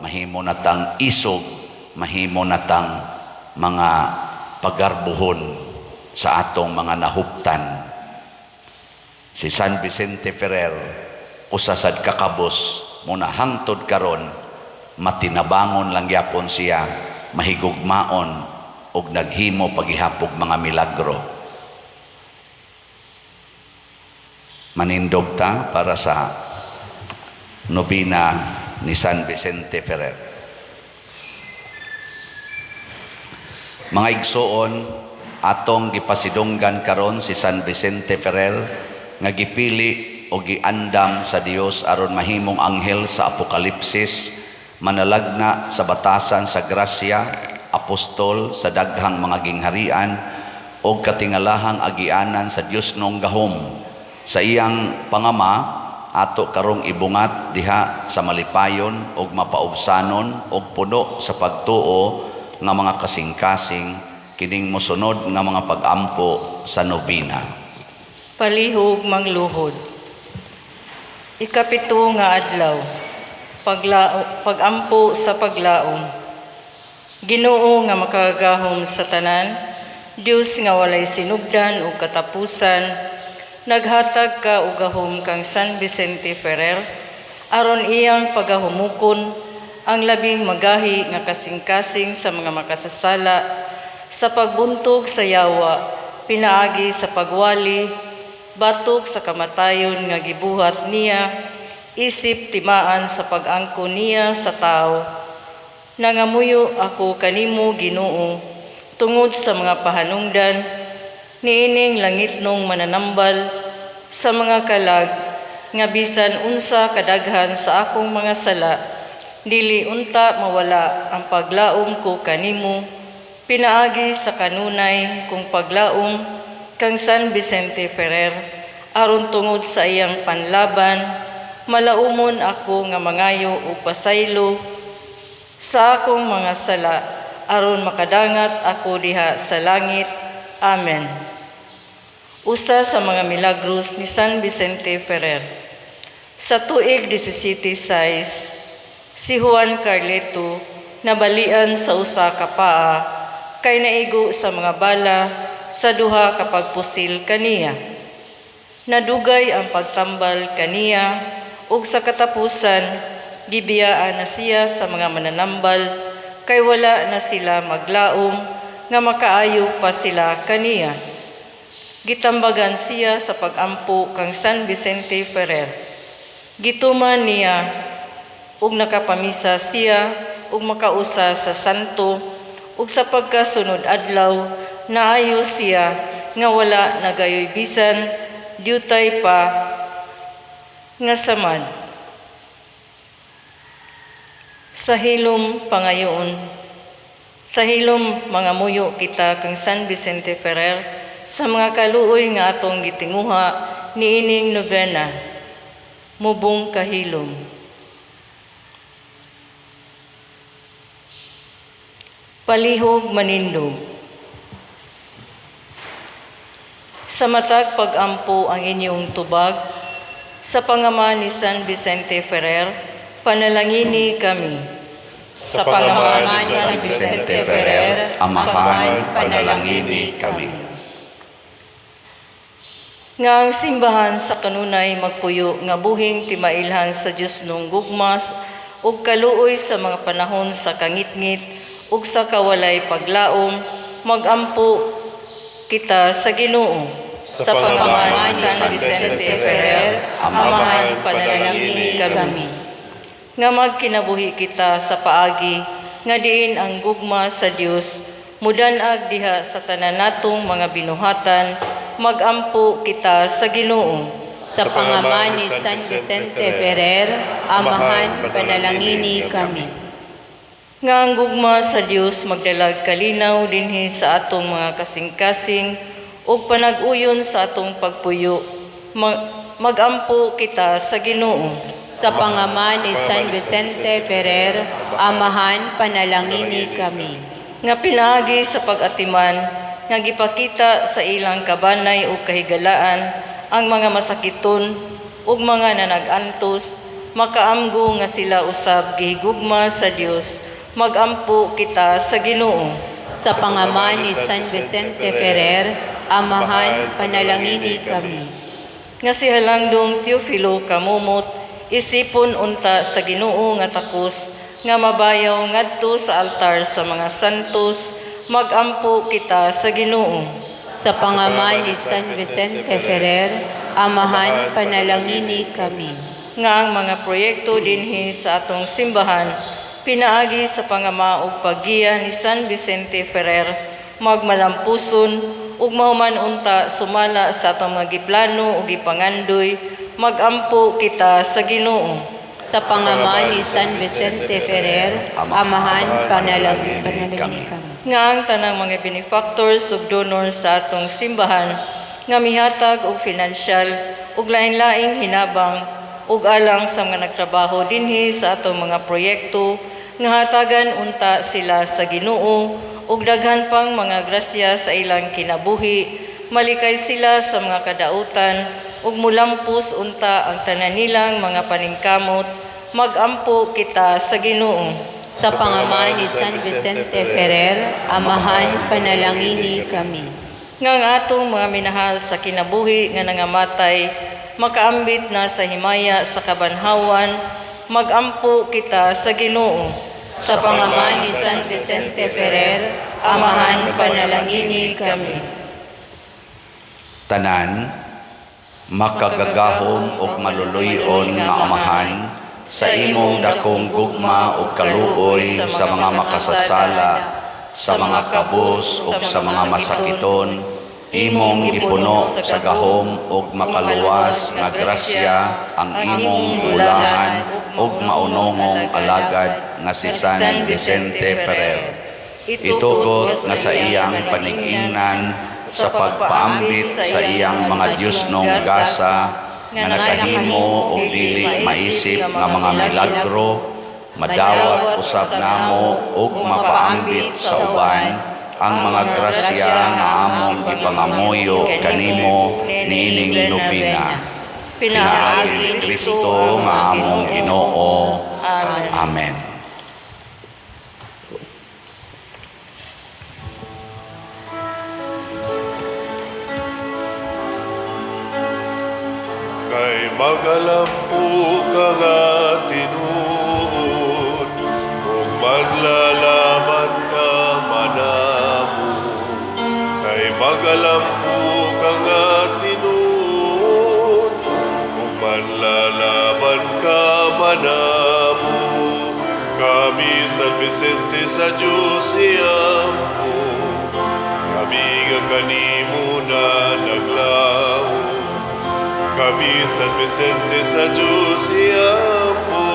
mahimo na tang isog, mahimo na tang mga pagarbuhon sa atong mga nahuptan. Si San Vicente Ferrer, usa sad kakabos, muna hangtod karon matinabangon lang gyapon siya, mahigugmaon og naghimo paghihapog mga milagro. Manindog ta para sa nobina ni San Vicente Ferrer. Mga igsoon, atong gipasidunggan karon si San Vicente Ferrer nga gipili o giandam sa Dios aron mahimong anghel sa Apokalipsis, manalagna sa batasan sa grasya, apostol sa daghang mga gingharian og katingalahang agianan sa Dios nong gahom. Sa iyang pangama ato karong ibungat diha sa malipayon og mapaubsanon og puno sa pagtuo nga mga kasing-kasing kining mosunod nga mga pag-ampo sa nobina. Palihog mangluhod. Ikapito nga adlaw, pag-ampo sa paglaom. Ginoo nga makagagahom sa tanan, Dios nga walay sinugdan o katapusan, naghatag ka og gahom kang San Vicente Ferrer aron iyang pagahumukon ang labing magahi nga kasing-kasing sa mga makasasala sa pagbuntog sa yawa, pinaagi sa pagwali, batok sa kamatayon nga gibuhat niya, isip timaan sa pag-angko niya sa tao. Nangamuyo ako kanimo, Ginoo, tungod sa mga pahanungdan niining langitnong mananambal sa mga kalag nga bisan unsa kadaghan sa akong mga sala, dili unta mawala ang paglaom ko kanimo pinaagi sa kanunay kong paglaom kang San Vicente Ferrer, aron tungod sa iyang panlaban malaumon ako nga mangayo og pasaylo sa akong mga sala aron makadangat ako diha sa langit. Amen. Usa sa mga milagros ni San Vicente Ferrer. Sa tuig 17 size, si Juan Carleto nabalian sa usa ka paa kay naigo sa mga bala sa duha ka pagpusil kaniya. Nadugay ang pagtambal kaniya ug sa katapusan gibiyaan na siya sa mga mananambal kay wala na sila maglaom nga makaayo pa sila kaniya. Gitambagan siya sa pag-ampo kang San Vicente Ferrer. Gituman niya ug nakapamisa siya ug makausa sa santo, ug sa pagkasunod adlaw naayo siya nga wala nagayoy bisan diutay pa nga samad. Sa hilom pangayoon, sa hilom mangamuyo kita kang San Vicente Ferrer sa mga kaluoy nga atong gitinguha niining nobena. Mubong kahilom. Palihog manindog. Sa matag pagampo ang inyong tubag, sa pangama ni San Vicente Ferrer, panalangini kami. Sa pangama ni San Vicente Ferrer, Amahan, panalangini kami. Nga ang simbahan sa kanunay magpuyo nga buhing timailhan sa Dios nung gugmas ug kaluoy sa mga panahon sa kangitngit ug sa kawalay paglaom, magampo kita sa Ginoo. Sa pangama ni San Vicente Ferrer, Amahan, panalangini kami. Nga magkinabuhi kita sa paagi nga diin ang gugma sa Dios mudanag diha sa tanan natong mga binuhatan, magampo kita sa Ginoo. Sa pangama ni San Vicente Ferrer, Amahan, panalangini kami. Nga ang gugma sa Dios magdalag kalinaw dinhi sa atong mga kasing-kasing ug panag-uyon sa atong pagpuyo, magampo kita sa Ginoo. Sa pangama ni San Vicente Ferrer, Amahan, panalangini kami. Nga pinaagi sa pag-atiman nga gipakita sa ilang kabanay ug kahigalaan ang mga masakiton ug mga nanag-antos, makaamgo nga sila usab gihigugma sa Dios, magampo kita sa Ginoo. Sa pangama ni San Vicente Ferrer, Amahan, panalangini kami. Nga si Halangdong Teofilo Camomot isipon unta sa Ginoo nga takos nga mabayaw ngadto sa altar sa mga santos, magampo kita sa Ginoo. Sa pangama ni San Vicente Ferrer, Amahan, panalangini kami. Nga ang mga proyekto dinhi sa atong simbahan pinaagi sa pangama ug paggiya ni San Vicente Ferrer magmalampuson ug mahuman unta sumala sa atong mga giplano ug gipangandoy, magampo kita sa Ginoo. Sa pangama ni San Vicente Ferrer, Amahan, panalangini kami. Nga ang tanang mga benefactors ug donors sa atong simbahan nga mihatag og financial ug lain-laing hinabang ug alang sa mga nagtrabaho dinhi sa atong mga proyekto, nga hatagan unta sila sa Ginoo ug daghan pang mga grasya sa ilang kinabuhi, malikay sila sa mga kadautan ug mulampos unta ang tanan nilang mga paningkamot, magampo kita sa Ginoo. Sa pangama ni San Vicente Ferrer, Amahan, panalangini kami. Nga ang atong mga minahal sa kinabuhi nga nangamatay makaambit na sa himaya sa kabanhawan, magampo kita sa Ginoo. Sa pangama ni San Vicente Ferrer, Amahan, panalangini kami. Tanan, makagagahom ug maluluy-on nga Amahan, sa imong dakong gugma ug kaluoy sa mga makasasala, sa mga kabus ug sa mga masakiton, imong gipuno sa gahom ug makaluwas nga grasya ang imong bulahan ug maunongong alagad nga si San Vicente Ferrer. Itugot nga sa iyang panig-ingnan sa pagpaambit sa iyang mga Diyosnong gasa nga nakahimo og dili maisip nga mga milagro, madawat usab namo ug mapaambit sa uban ang mga grasya nga among gipangamuyo kanimo niining nobena. Pinaagi ni Kristo nga among Ginoo. Amen. Amen. Kay magalampo ka nga tinuod, ug manlalaban ka manamo. Kay magalampo ka nga tinuod, ug manlalaban ka manamo. Kami San Vicente sa Diyos iyampo, kami nga kanimo na naglaom. Kami San Vicente sa Diyos iyampo,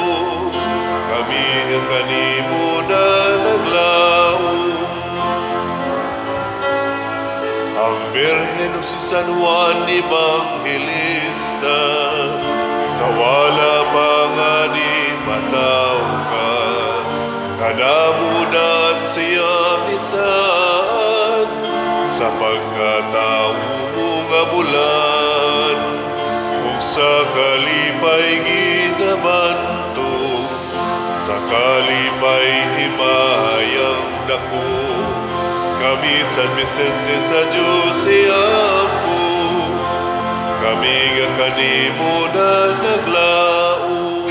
kami nga kanimo na naglaom. Ang Birhen ug si San Juan Evangelista, sa wala pa nga ni mataw ka, kanamunan siya bisan, sa pagkatao mo nga bulan, ug sa kalipay ginabantog, sa kalipay himayang dako. Kami San Vicente sa Diyos iampo, kami nga kanimo na naglaom.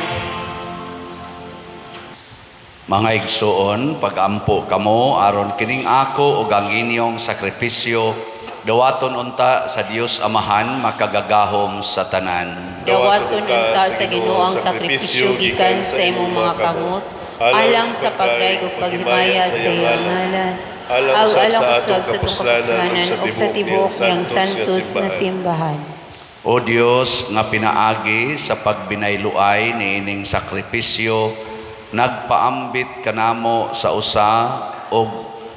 Mga igsoon, pagampo kamo aron kining ako ug ang inyong sakripisyo dawaton unta sa Dios Amahan makagagahom sa tanan. Dawaton unta sa Ginoo ang sakripisyo gikan sa imong mga kamot, alang sa pagdayeg ug paghimaya sa iyang ngalan, Alang aw usab alang sa usab atong sa atong kapuslanan kapuslanan ug ug sa tibuok niyang santos nga simbahan. O Dios nga pinaagi sa pagbinayluay niining sakripisyo, nagpaambit kanamo sa usa og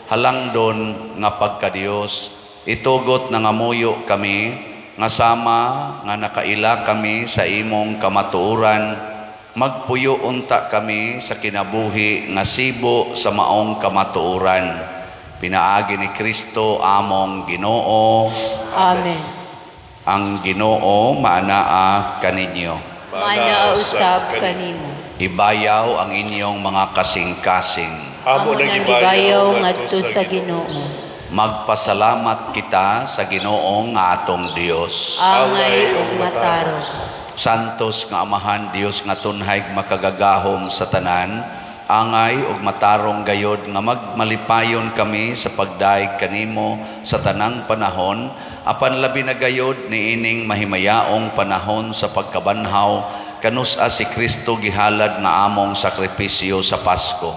halangdon nga pagkadios. Itugot nangamuyo kami nga sama nga nakaila kami sa imong kamatuoran, magpuyo unta kami sa kinabuhi nga sibo sa maong kamatuoran. Pinaagi ni Kristo among Ginoo. Amen. Ang Ginoo maanaa kaninyo. Maanaa usab kanimo. Ibayaw ang inyong mga kasing-kasing. Amo Amo nang nang gibayaw gibayaw ngadto ngadto sa sa Ginoo. Ginoo. Magpasalamat kita sa Ginoong nga atong Dios. Angay ug matarong. Santos nga Amahan, Dios nga tunhay makagagahom sa tanan, angay ug matarong gayod nga magmalipayon kami sa pagdaig kanimo sa tanang panahon, apan labi na gayod niining mahimayaong panahon sa pagkabanhaw, kanus-a si Kristo gihalad nga among sakripisyo sa Pasko.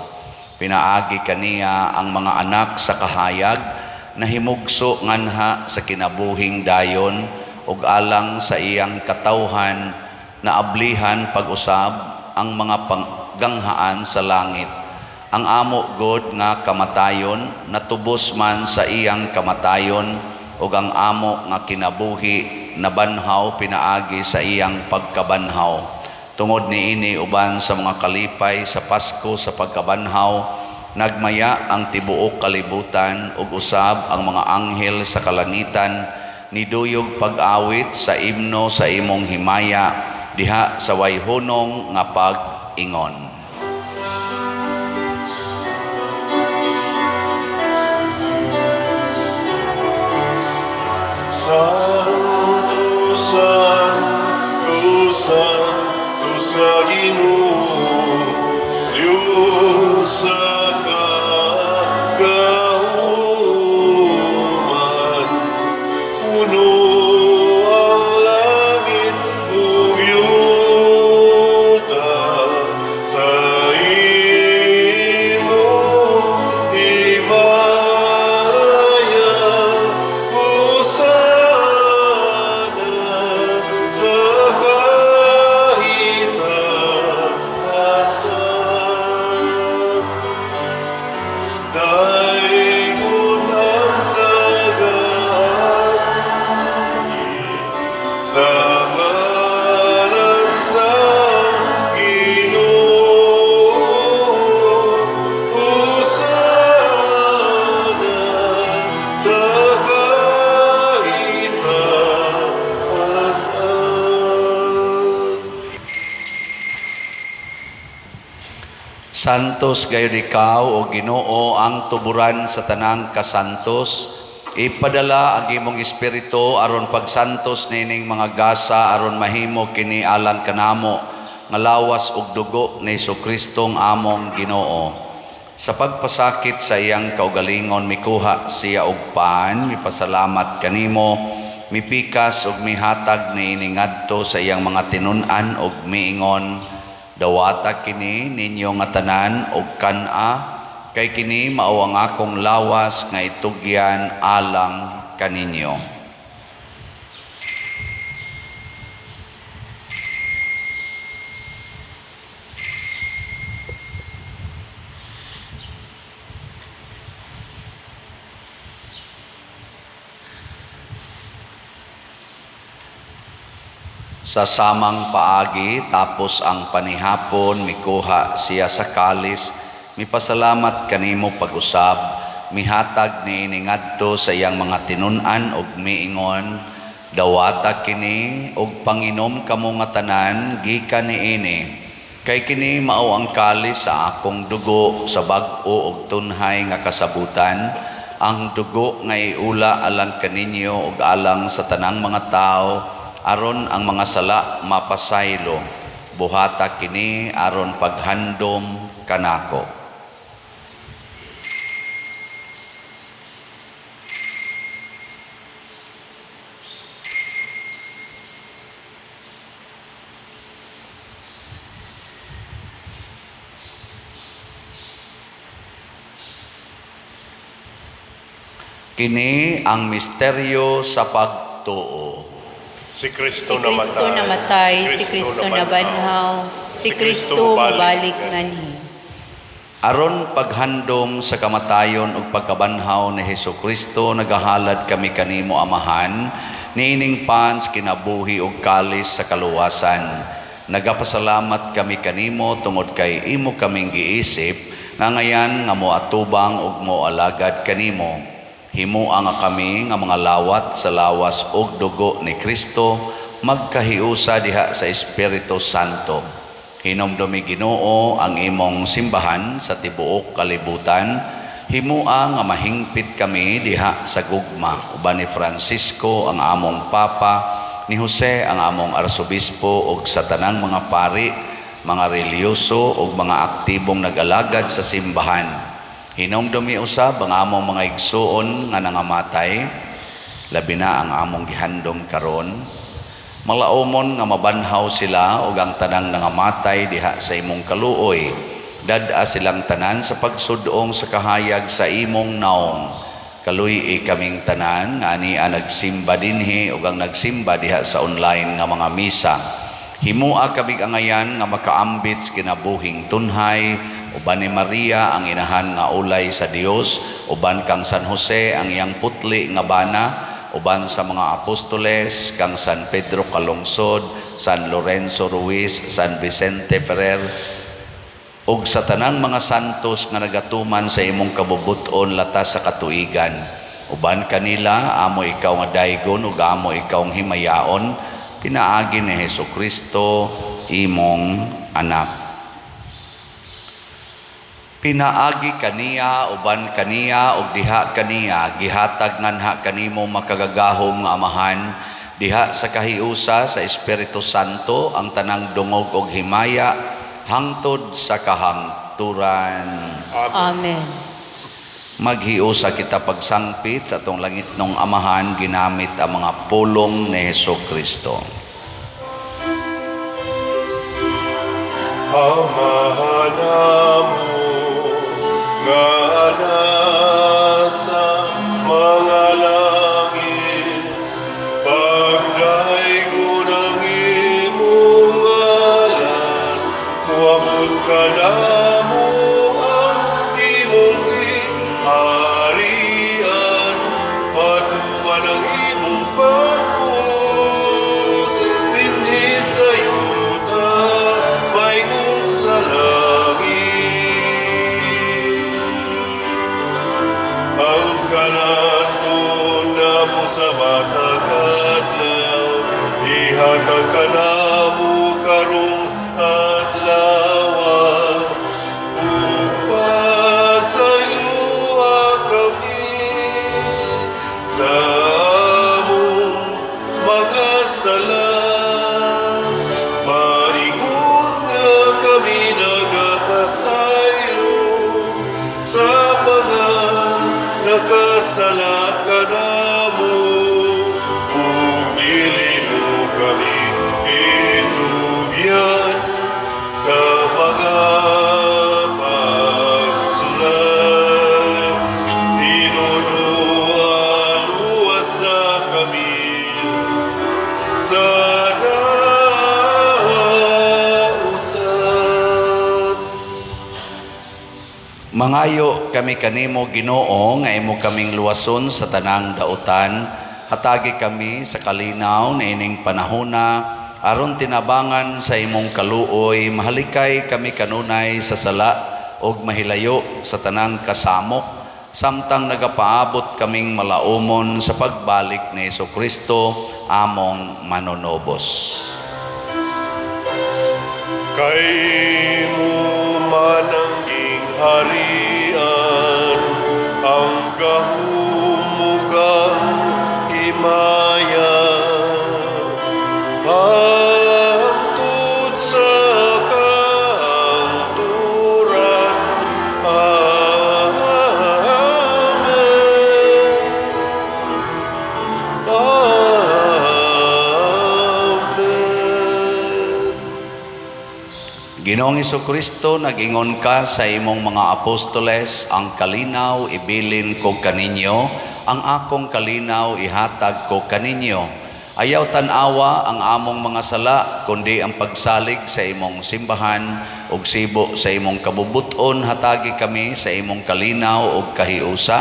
Pinaagi kaniya ang mga anak sa kahayag, nahimugso nganha sa kinabuhing dayon ug alang sa iyang katawhan naablihan pag-usab ang mga pangganghaan sa langit. Ang amo God nga kamatayon natubos man sa iyang kamatayon ug ang amo nga kinabuhi nabanhaw pinaagi sa iyang pagkabanhaw. Tungod niini uban sa mga kalipay sa Pasko sa pagkabanhaw, nagmaya ang tibuok kalibutan ug usab ang mga anghel sa kalangitan niduyog pag-awit sa imno sa imong himaya diha sa wayhunong nga pag-ingon. Santo, Santo, Santo sa Ginoo, Diyos sa kagahuman. Puno ang langit ug yuta sa imong himaya. Hosana sa kahitasan. Daygon ang nagaagi sa ngalan sa Ginoo. Hosana sa kahitasan. Santos gayud ikaw o Ginoo ang tuburan sa tanang kasantos. Ipadala ang imong espiritu aron pagsantos nining mga gasa aron mahimo kini alang kanamo nga lawas ug dugo ni Hesus-Kristong among Ginoo. Sa pagpasakit sa iyang kaugalingon mikuha siya og pan, mipasalamat kanimo, mipikas ug mihatag niini ngadto sa iyang mga tinun-an ug miingon: "Dawata kini ninyo nga tanan og kan-a, kay kini mao ang akong lawas nga itugyan alang kaninyo." Sa samang paagi, tapos ang panihapon, mikuha siya sa kalis, mipasalamat kanimo pag-usab, mihatag niini ngadto sa iyang mga tinun-an ug miingon: Dawata kini ug panginom kamo nga tanan gikan niini. Kay kini mao ang kalis sa akong dugo sa bag-o ug tunhay nga kasabutan, ang dugo nga iula alang kaninyo ug alang sa tanang mga tao aron ang mga sala mapasaylo. Buhata kini aron paghandom kanako. Kini ang misteryo sa pagtuo. Si Kristo Si Kristo namatay, si Kristo nabanhaw, si Kristo mobalik nganhi. Aron paghandom sa kamatayon ug pagkabanhaw ni Hesukristo, nagahalad kami kanimo, Amahan, niining pans kinabuhi ug kalis sa kaluwasan. Nagapasalamat kami kanimo tungod kay imo kaming giisip nga ngayan nga moatubang ug moalagad kanimo. Himoa nga kami nga mga lawat sa lawas ug dugo ni Kristo magkahiusa diha sa Espiritu Santo. Hinumdumi, Ginoo, ang imong simbahan sa tibuok kalibutan. Himoa nga mahingpit kami diha sa gugma uban ni Francisco ang among Papa, ni Jose ang among Arsobispo ug sa tanang mga pari, mga relihiyoso ug mga aktibong nag-alagad sa simbahan. Hinumdumi usab ang among mga igsuon nga nangamatay, labi na ang among gihandom karon. Malaumon nga mabanhaw sila ug ang tanang nangamatay diha sa imong kaluoy. Dad-a silang tanan sa pagsudong sa kahayag sa imong naong. Kaluy-i kaming tanan nga ania nagsimba dinhi ug ang nagsimba diha sa online nga mga misa. Himoa kamig angayan nga makaambit sa kinabuhing tunhay uban ni Maria ang inahan nga ulay sa Dios, uban kang San Jose ang iyang putli nga bana, uban sa mga apostoles, kang San Pedro Calungsod, San Lorenzo Ruiz, San Vicente Ferrer, ug sa tanang mga santos nga nagatuman sa imong kabubut-on latas sa katuigan. Uban kanila, amo ikaw nga daygon ug amo ikaw ang himayaon, pinaagi ni Hesukristo, imong anak. Pinaagi kaniya, uban kaniya, ug diha kaniya, gihatag nganha kanimo, makagagahom nga Amahan, diha sa kahiusa sa Espiritu Santo, ang tanang dungog ug himaya hangtod sa kahangturan. Amen. Maghiusa kita pagsangpit sa atong langitnong Amahan ginamit ang mga pulong ni Hesukristo. Amahan namo nga nasa mga langit, pagdaygon ang imong ngalan, muabot kanamo ang imong gingharian, matuman ang imong pagbuot, dinhi sa yuta, maingon sa langit. Ang kalanon namo sa matag adlaw, ihatag kanamo karong adlaw, ug pasayloa kami sa among mga sala, maingon nga kami nagapasaylo sa mga nakasala kanamo, ug dili mo kami itugyan sa mga pagsulay. Tinuod, luwasa kami sa dautan. Mangayo kami kanimo, Ginoo, nga imo kaming luwason sa tanang dautan. Hatagi kami sa kalinaw niining panahona aron tinabangan sa imong kaluoy mahalikay kami kanunay sa sala ug mahilayo sa tanang kasamok. Samtang nagapaabot kaming malaumon sa pagbalik ni Kristo among manunubos. Kay imo man ang gingharian, ang gahom ug ang himaya, hangtod sa kahangturan. Amen. Amen. Ginoong Kristo, nag-ingon ka sa imong mga apostoles, "Ang kalinaw ibilin ko kaninyo, ang akong kalinaw ihatag ko kaninyo." Ayaw tan-awa ang among mga sala, kundi ang pagsalig sa imong simbahan ug sibo sa imong kabubuton, hatagi kami sa imong kalinaw ug kahiusa,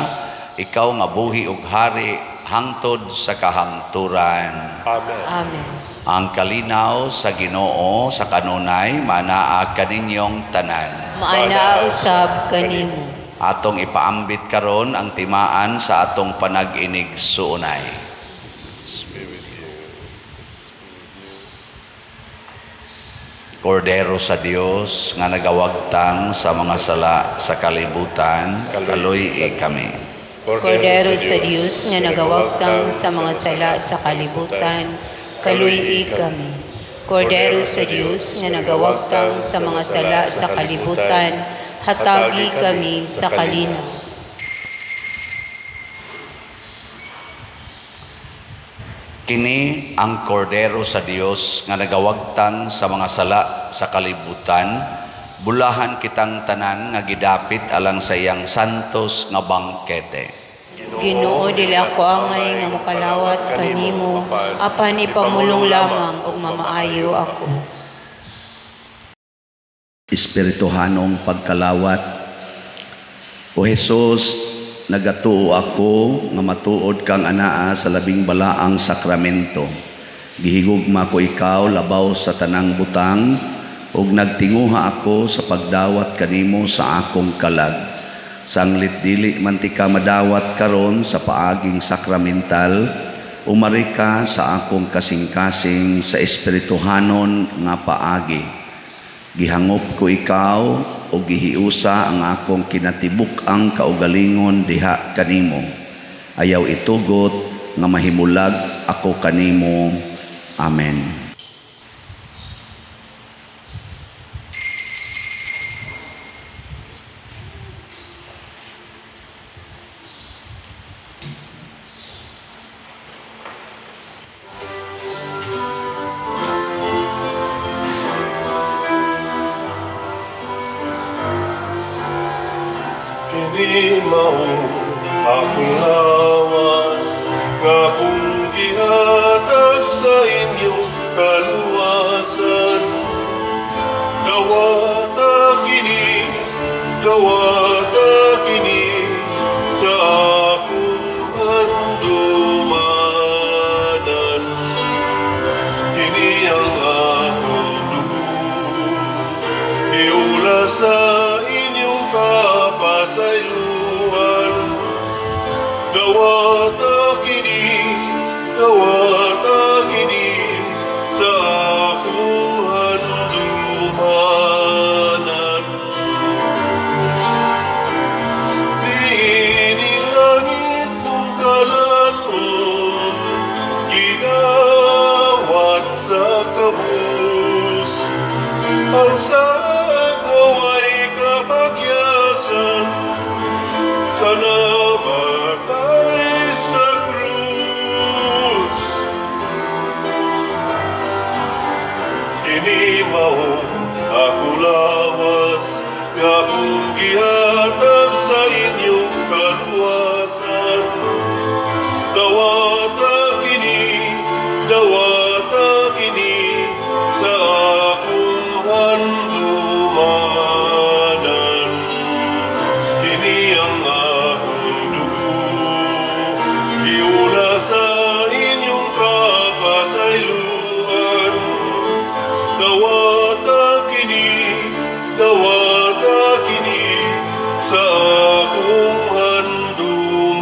ikaw nga buhi ug hari hangtod sa kahangturan. Amen. Amen. Ang kalinaw sa Ginoo sa kanunay manaa kaninyong tanan. Maanaa usab kanimo. Atong ipaambit karon ang timaan sa atong panag-inigsuonay. Be with you. Kordero sa Dios nga nagawagtang sa mga sala sa kalibutan, kaluy-i kami. Kordero sa Dios nga nagawagtang sa mga sala sa kalibutan, kaluy-i kami. Kordero sa Dios nga nagawagtang sa mga sala sa kalibutan, hatagi kami sa kalinaw. Kini ang kordero sa Dios nga nagawagtang sa mga sala sa kalibutan, bulahan kitang tanan nga gidapit alang sa iyang santos nga bangkete. Ginoo, dili ako angay nga mokalawat kanimo, apan ipamulong lamang ug mamaayo ako. Espirituhanong pagkalawat. O Jesus, nagatuo ako nga matuod kang anaa sa labing balaang sakramento. Gihigugma ko ikaw labaw sa tanang butang ug nagtinguha ako sa pagdawat kanimo sa akong kalag. Sanglit dili man tika madawat karon sa paaging sakramental, umari ka sa akong kasing-kasing sa espirituhanon nga paagi. Gihangop ko ikaw o gihiusa ang akong kinatibuk-ang kaugalingon diha kanimo. Ayaw itugot nga mahimulag ako kanimo. Amen. Kini mao akong lawas nga akong gihatag sa inyong kaluwasan. Dawata kini sa akong handumanan. Kini ang akong dugo, iula sa inyong kapasayloan. Dawata kini sa akong handumanan. Niining langit kong kalan-on, gidawat sa kabus. Ang saad nga way kapagyasan, sa namatay sa krus.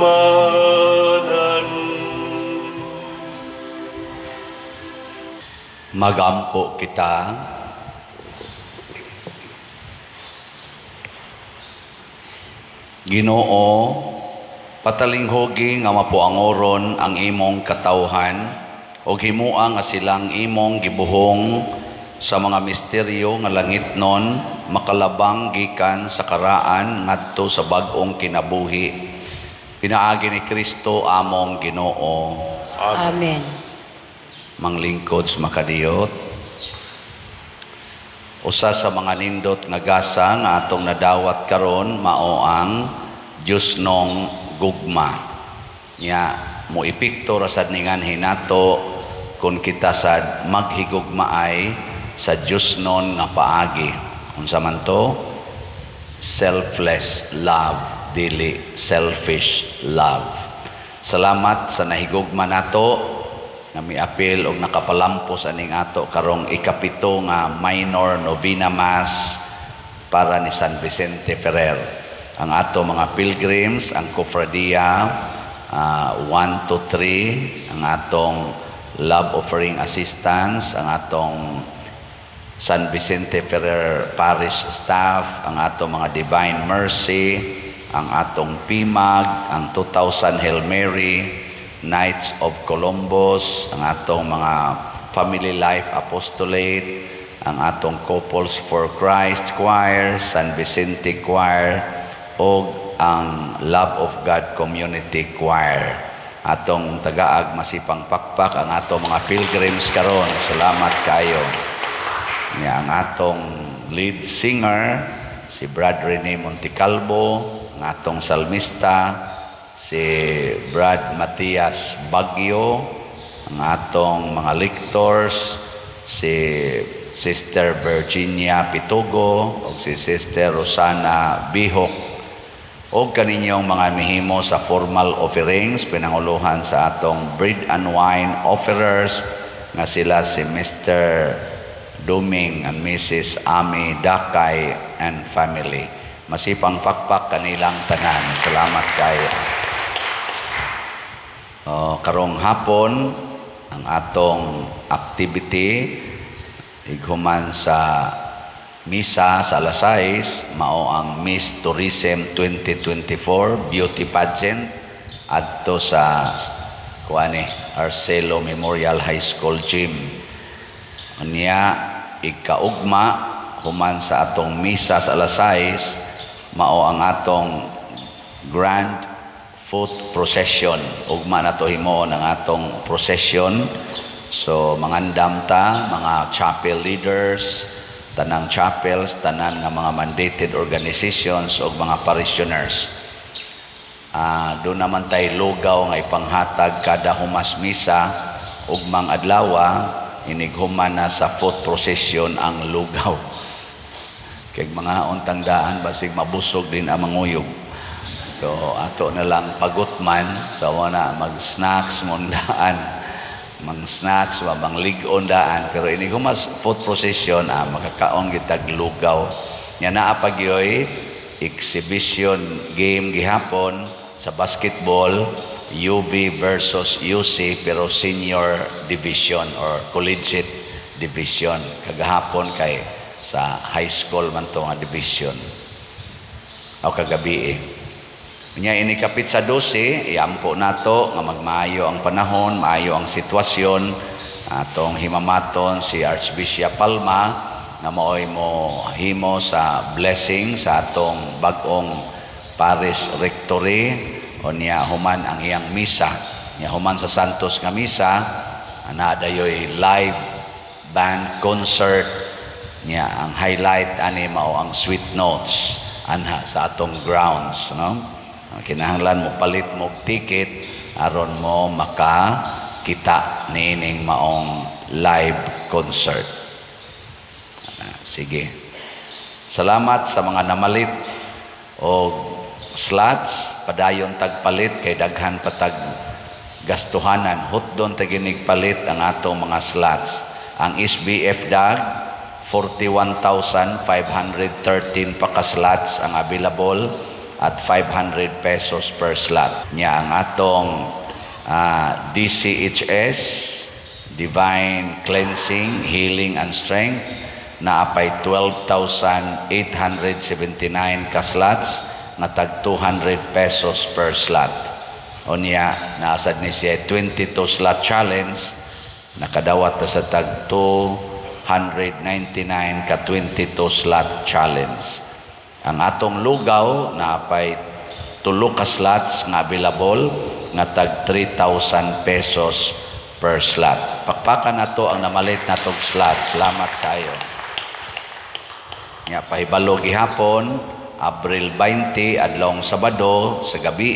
Kahumanan. Magampo kita. Ginoo, patalinghugi nga mapuangoron ang imong katawhan ug himua nga silang imong gibuhong sa mga misteryo nga langitnon makalabang gikan sa karaan ngadto sa bag-ong kinabuhi. Pinaagi ni Kristo among Ginoo. Amen. Manglingkod sa makadiyot. Usa sa mga nindot nga gasa nga atong nadawat karon mao ang Diyosnong gugma. Nya moepekto ra sad ningan hinato kung kita sad maghigugmaay sa Diyosnon nga paagi. Unsa man to? Selfless love, dili selfish love. Salamat sa nahigugma nato nga miapil og nakapalampos aning ato karong ikapito nga minor novena mass para ni San Vicente Ferrer. Ang ato mga pilgrims, ang kofradia 1 to 3, ang atong love offering assistance, ang atong San Vicente Ferrer Parish staff, ang atong mga Divine Mercy, ang atong PIMAG, ang 2000 Hail Mary, Knights of Columbus, ang atong mga Family Life Apostolate, ang atong Couples for Christ Choir, San Vicente Choir, o ang Love of God Community Choir. Atong tagaag masipang pakpak ang atong mga pilgrims karon. Salamat kayo. Nya ang atong lead singer si Brad Rene Montecalvo, ang atong salmista si Brad Matias Bagyo, ang atong mga lectors si Sister Virginia Pitugo ug si Sister Rosana Bihok, o kaninyong mga mihimo sa formal offerings pinanguluhan sa atong bread and wine offerers nga sila si Mr. Duming and Mrs. Ami Dakay and family. Masipang pakpak kanilang tanan. Salamat kayo. Oh, karong hapon ang atong activity ighuman sa misa sa alas 6 mao ang Miss Tourism 2024 Beauty Pageant adto sa kuani Arcelo Memorial High School Gym. Unya ikaugma human sa atong misa sa alas 6 mao ang atong Grand Foot Procession. Ugma na to himuon ang atong procession. So mangandam ta mga chapel leaders, tanang chapels, tanan nga mga mandated organizations ug mga parishioners. Doon naman tay lugaw nga ipanghatag kada humas misa ugmang adlawa, inighuman na sa foot procession ang lugaw. Kay mga untang daan basig mabusog din ang manguyog. So ato na lang pagutman sa wana mag-snacks mundaan, mang snacks wa mang lig-on daan, pero ini humas foot procession makakaon gitag lugaw. Nya naa pa gyoy exhibition game gihapon sa basketball, UV versus UC, pero senior division or collegiate division. Kagahapon kay sa high school man to nga division o kagabi eh. Nya ini kapit sa 12, iampo nato nga magmaayo ang panahon, maayo ang sitwasyon. Atong himamaton si Archbishop Palma nga maoy mo himo sa blessing sa atong bag-ong parish rectory. Unya human ang iyang misa. Nya human sa Santos nga misa, ana dayoy live band concert. Nya ang highlight ani mao ang Sweet Notes anha sa atong grounds, no? Kinahanglan mo palit mo og ticket aron mo makakita niining maong live concert. Sige. Salamat sa mga namalit og slots, padayon tagpalit kay daghan patag gastuhanan. Hutdon taginig palit ang atong mga slots. Ang SBF dag 41,513 pa ka slots ang available. at 500 pesos per slot. Nya ang atong DCHS, Divine Cleansing, Healing and Strength, naapay 12,879 ka slots nga tag 200 pesos per slot. Unya, naa sad ni siya 22 slot challenge, nakadawat ta sa tag 299 ka 22 slot challenge. Ang atong lugaw, naapay tulo ka slots nga available nga tag 3,000 pesos per slot. Pakpakan nato ang namalit natong slot. Salamat kayo. Nya pahibalo gihapon, Abril 20, adlawng Sabado sa gabi,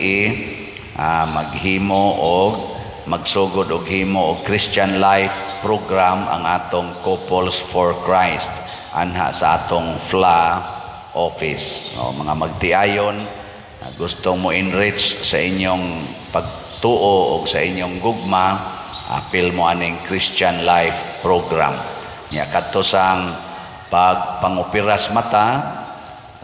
maghimo og magsugod og himo og Christian Life program ang atong Couples for Christ anha sa atong FLA office. O, mga magtiayon na gustong mo enrich sa inyong pagtuo o sa inyong gugma, apil mo aning Christian Life program. Nya kadto sang pagpangupiras mata,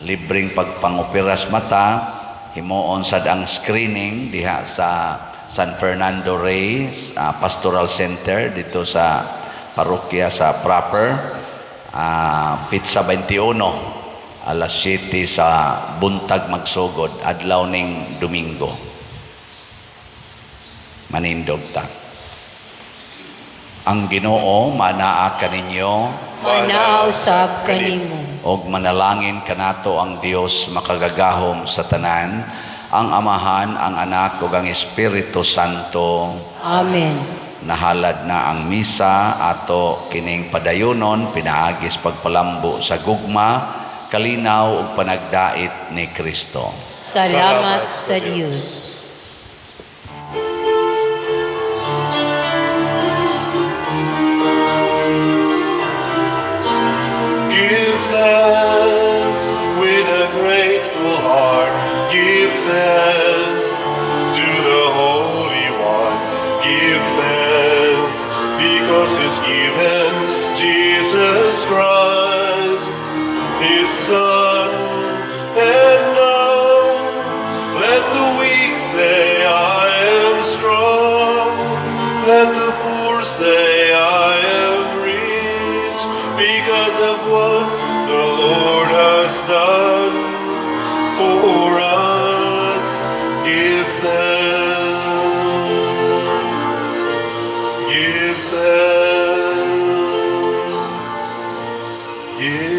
libreng pagpangupiras mata, himuon sad ang screening diha sa San Fernando Rey Pastoral Center dito sa parokya sa proper, petsa 21, alas 7 sa buntag magsugod, adlaw ning Domingo. Manindog ta. Ang Ginoo manaa kaninyo. Manaa usab kanimo. Og manalangin kanato ang Dios makagagahom sa tanan, ang Amahan, ang Anak ug ang Espiritu Santo. Amen. Nahalad na ang misa, ato kining padayunon pinaagis pagpalambo sa gugma, kalinaw ug panagdait ni Kristo. Salamat sa Dios. Give thanks with a grateful heart. Give thanks to the Holy One. Give thanks because He's given Jesus Christ, His Son. And now let the weak say, "I am strong." Let the poor say, "I am rich," because of what the Lord has done for us. Give thanks. Give thanks. Give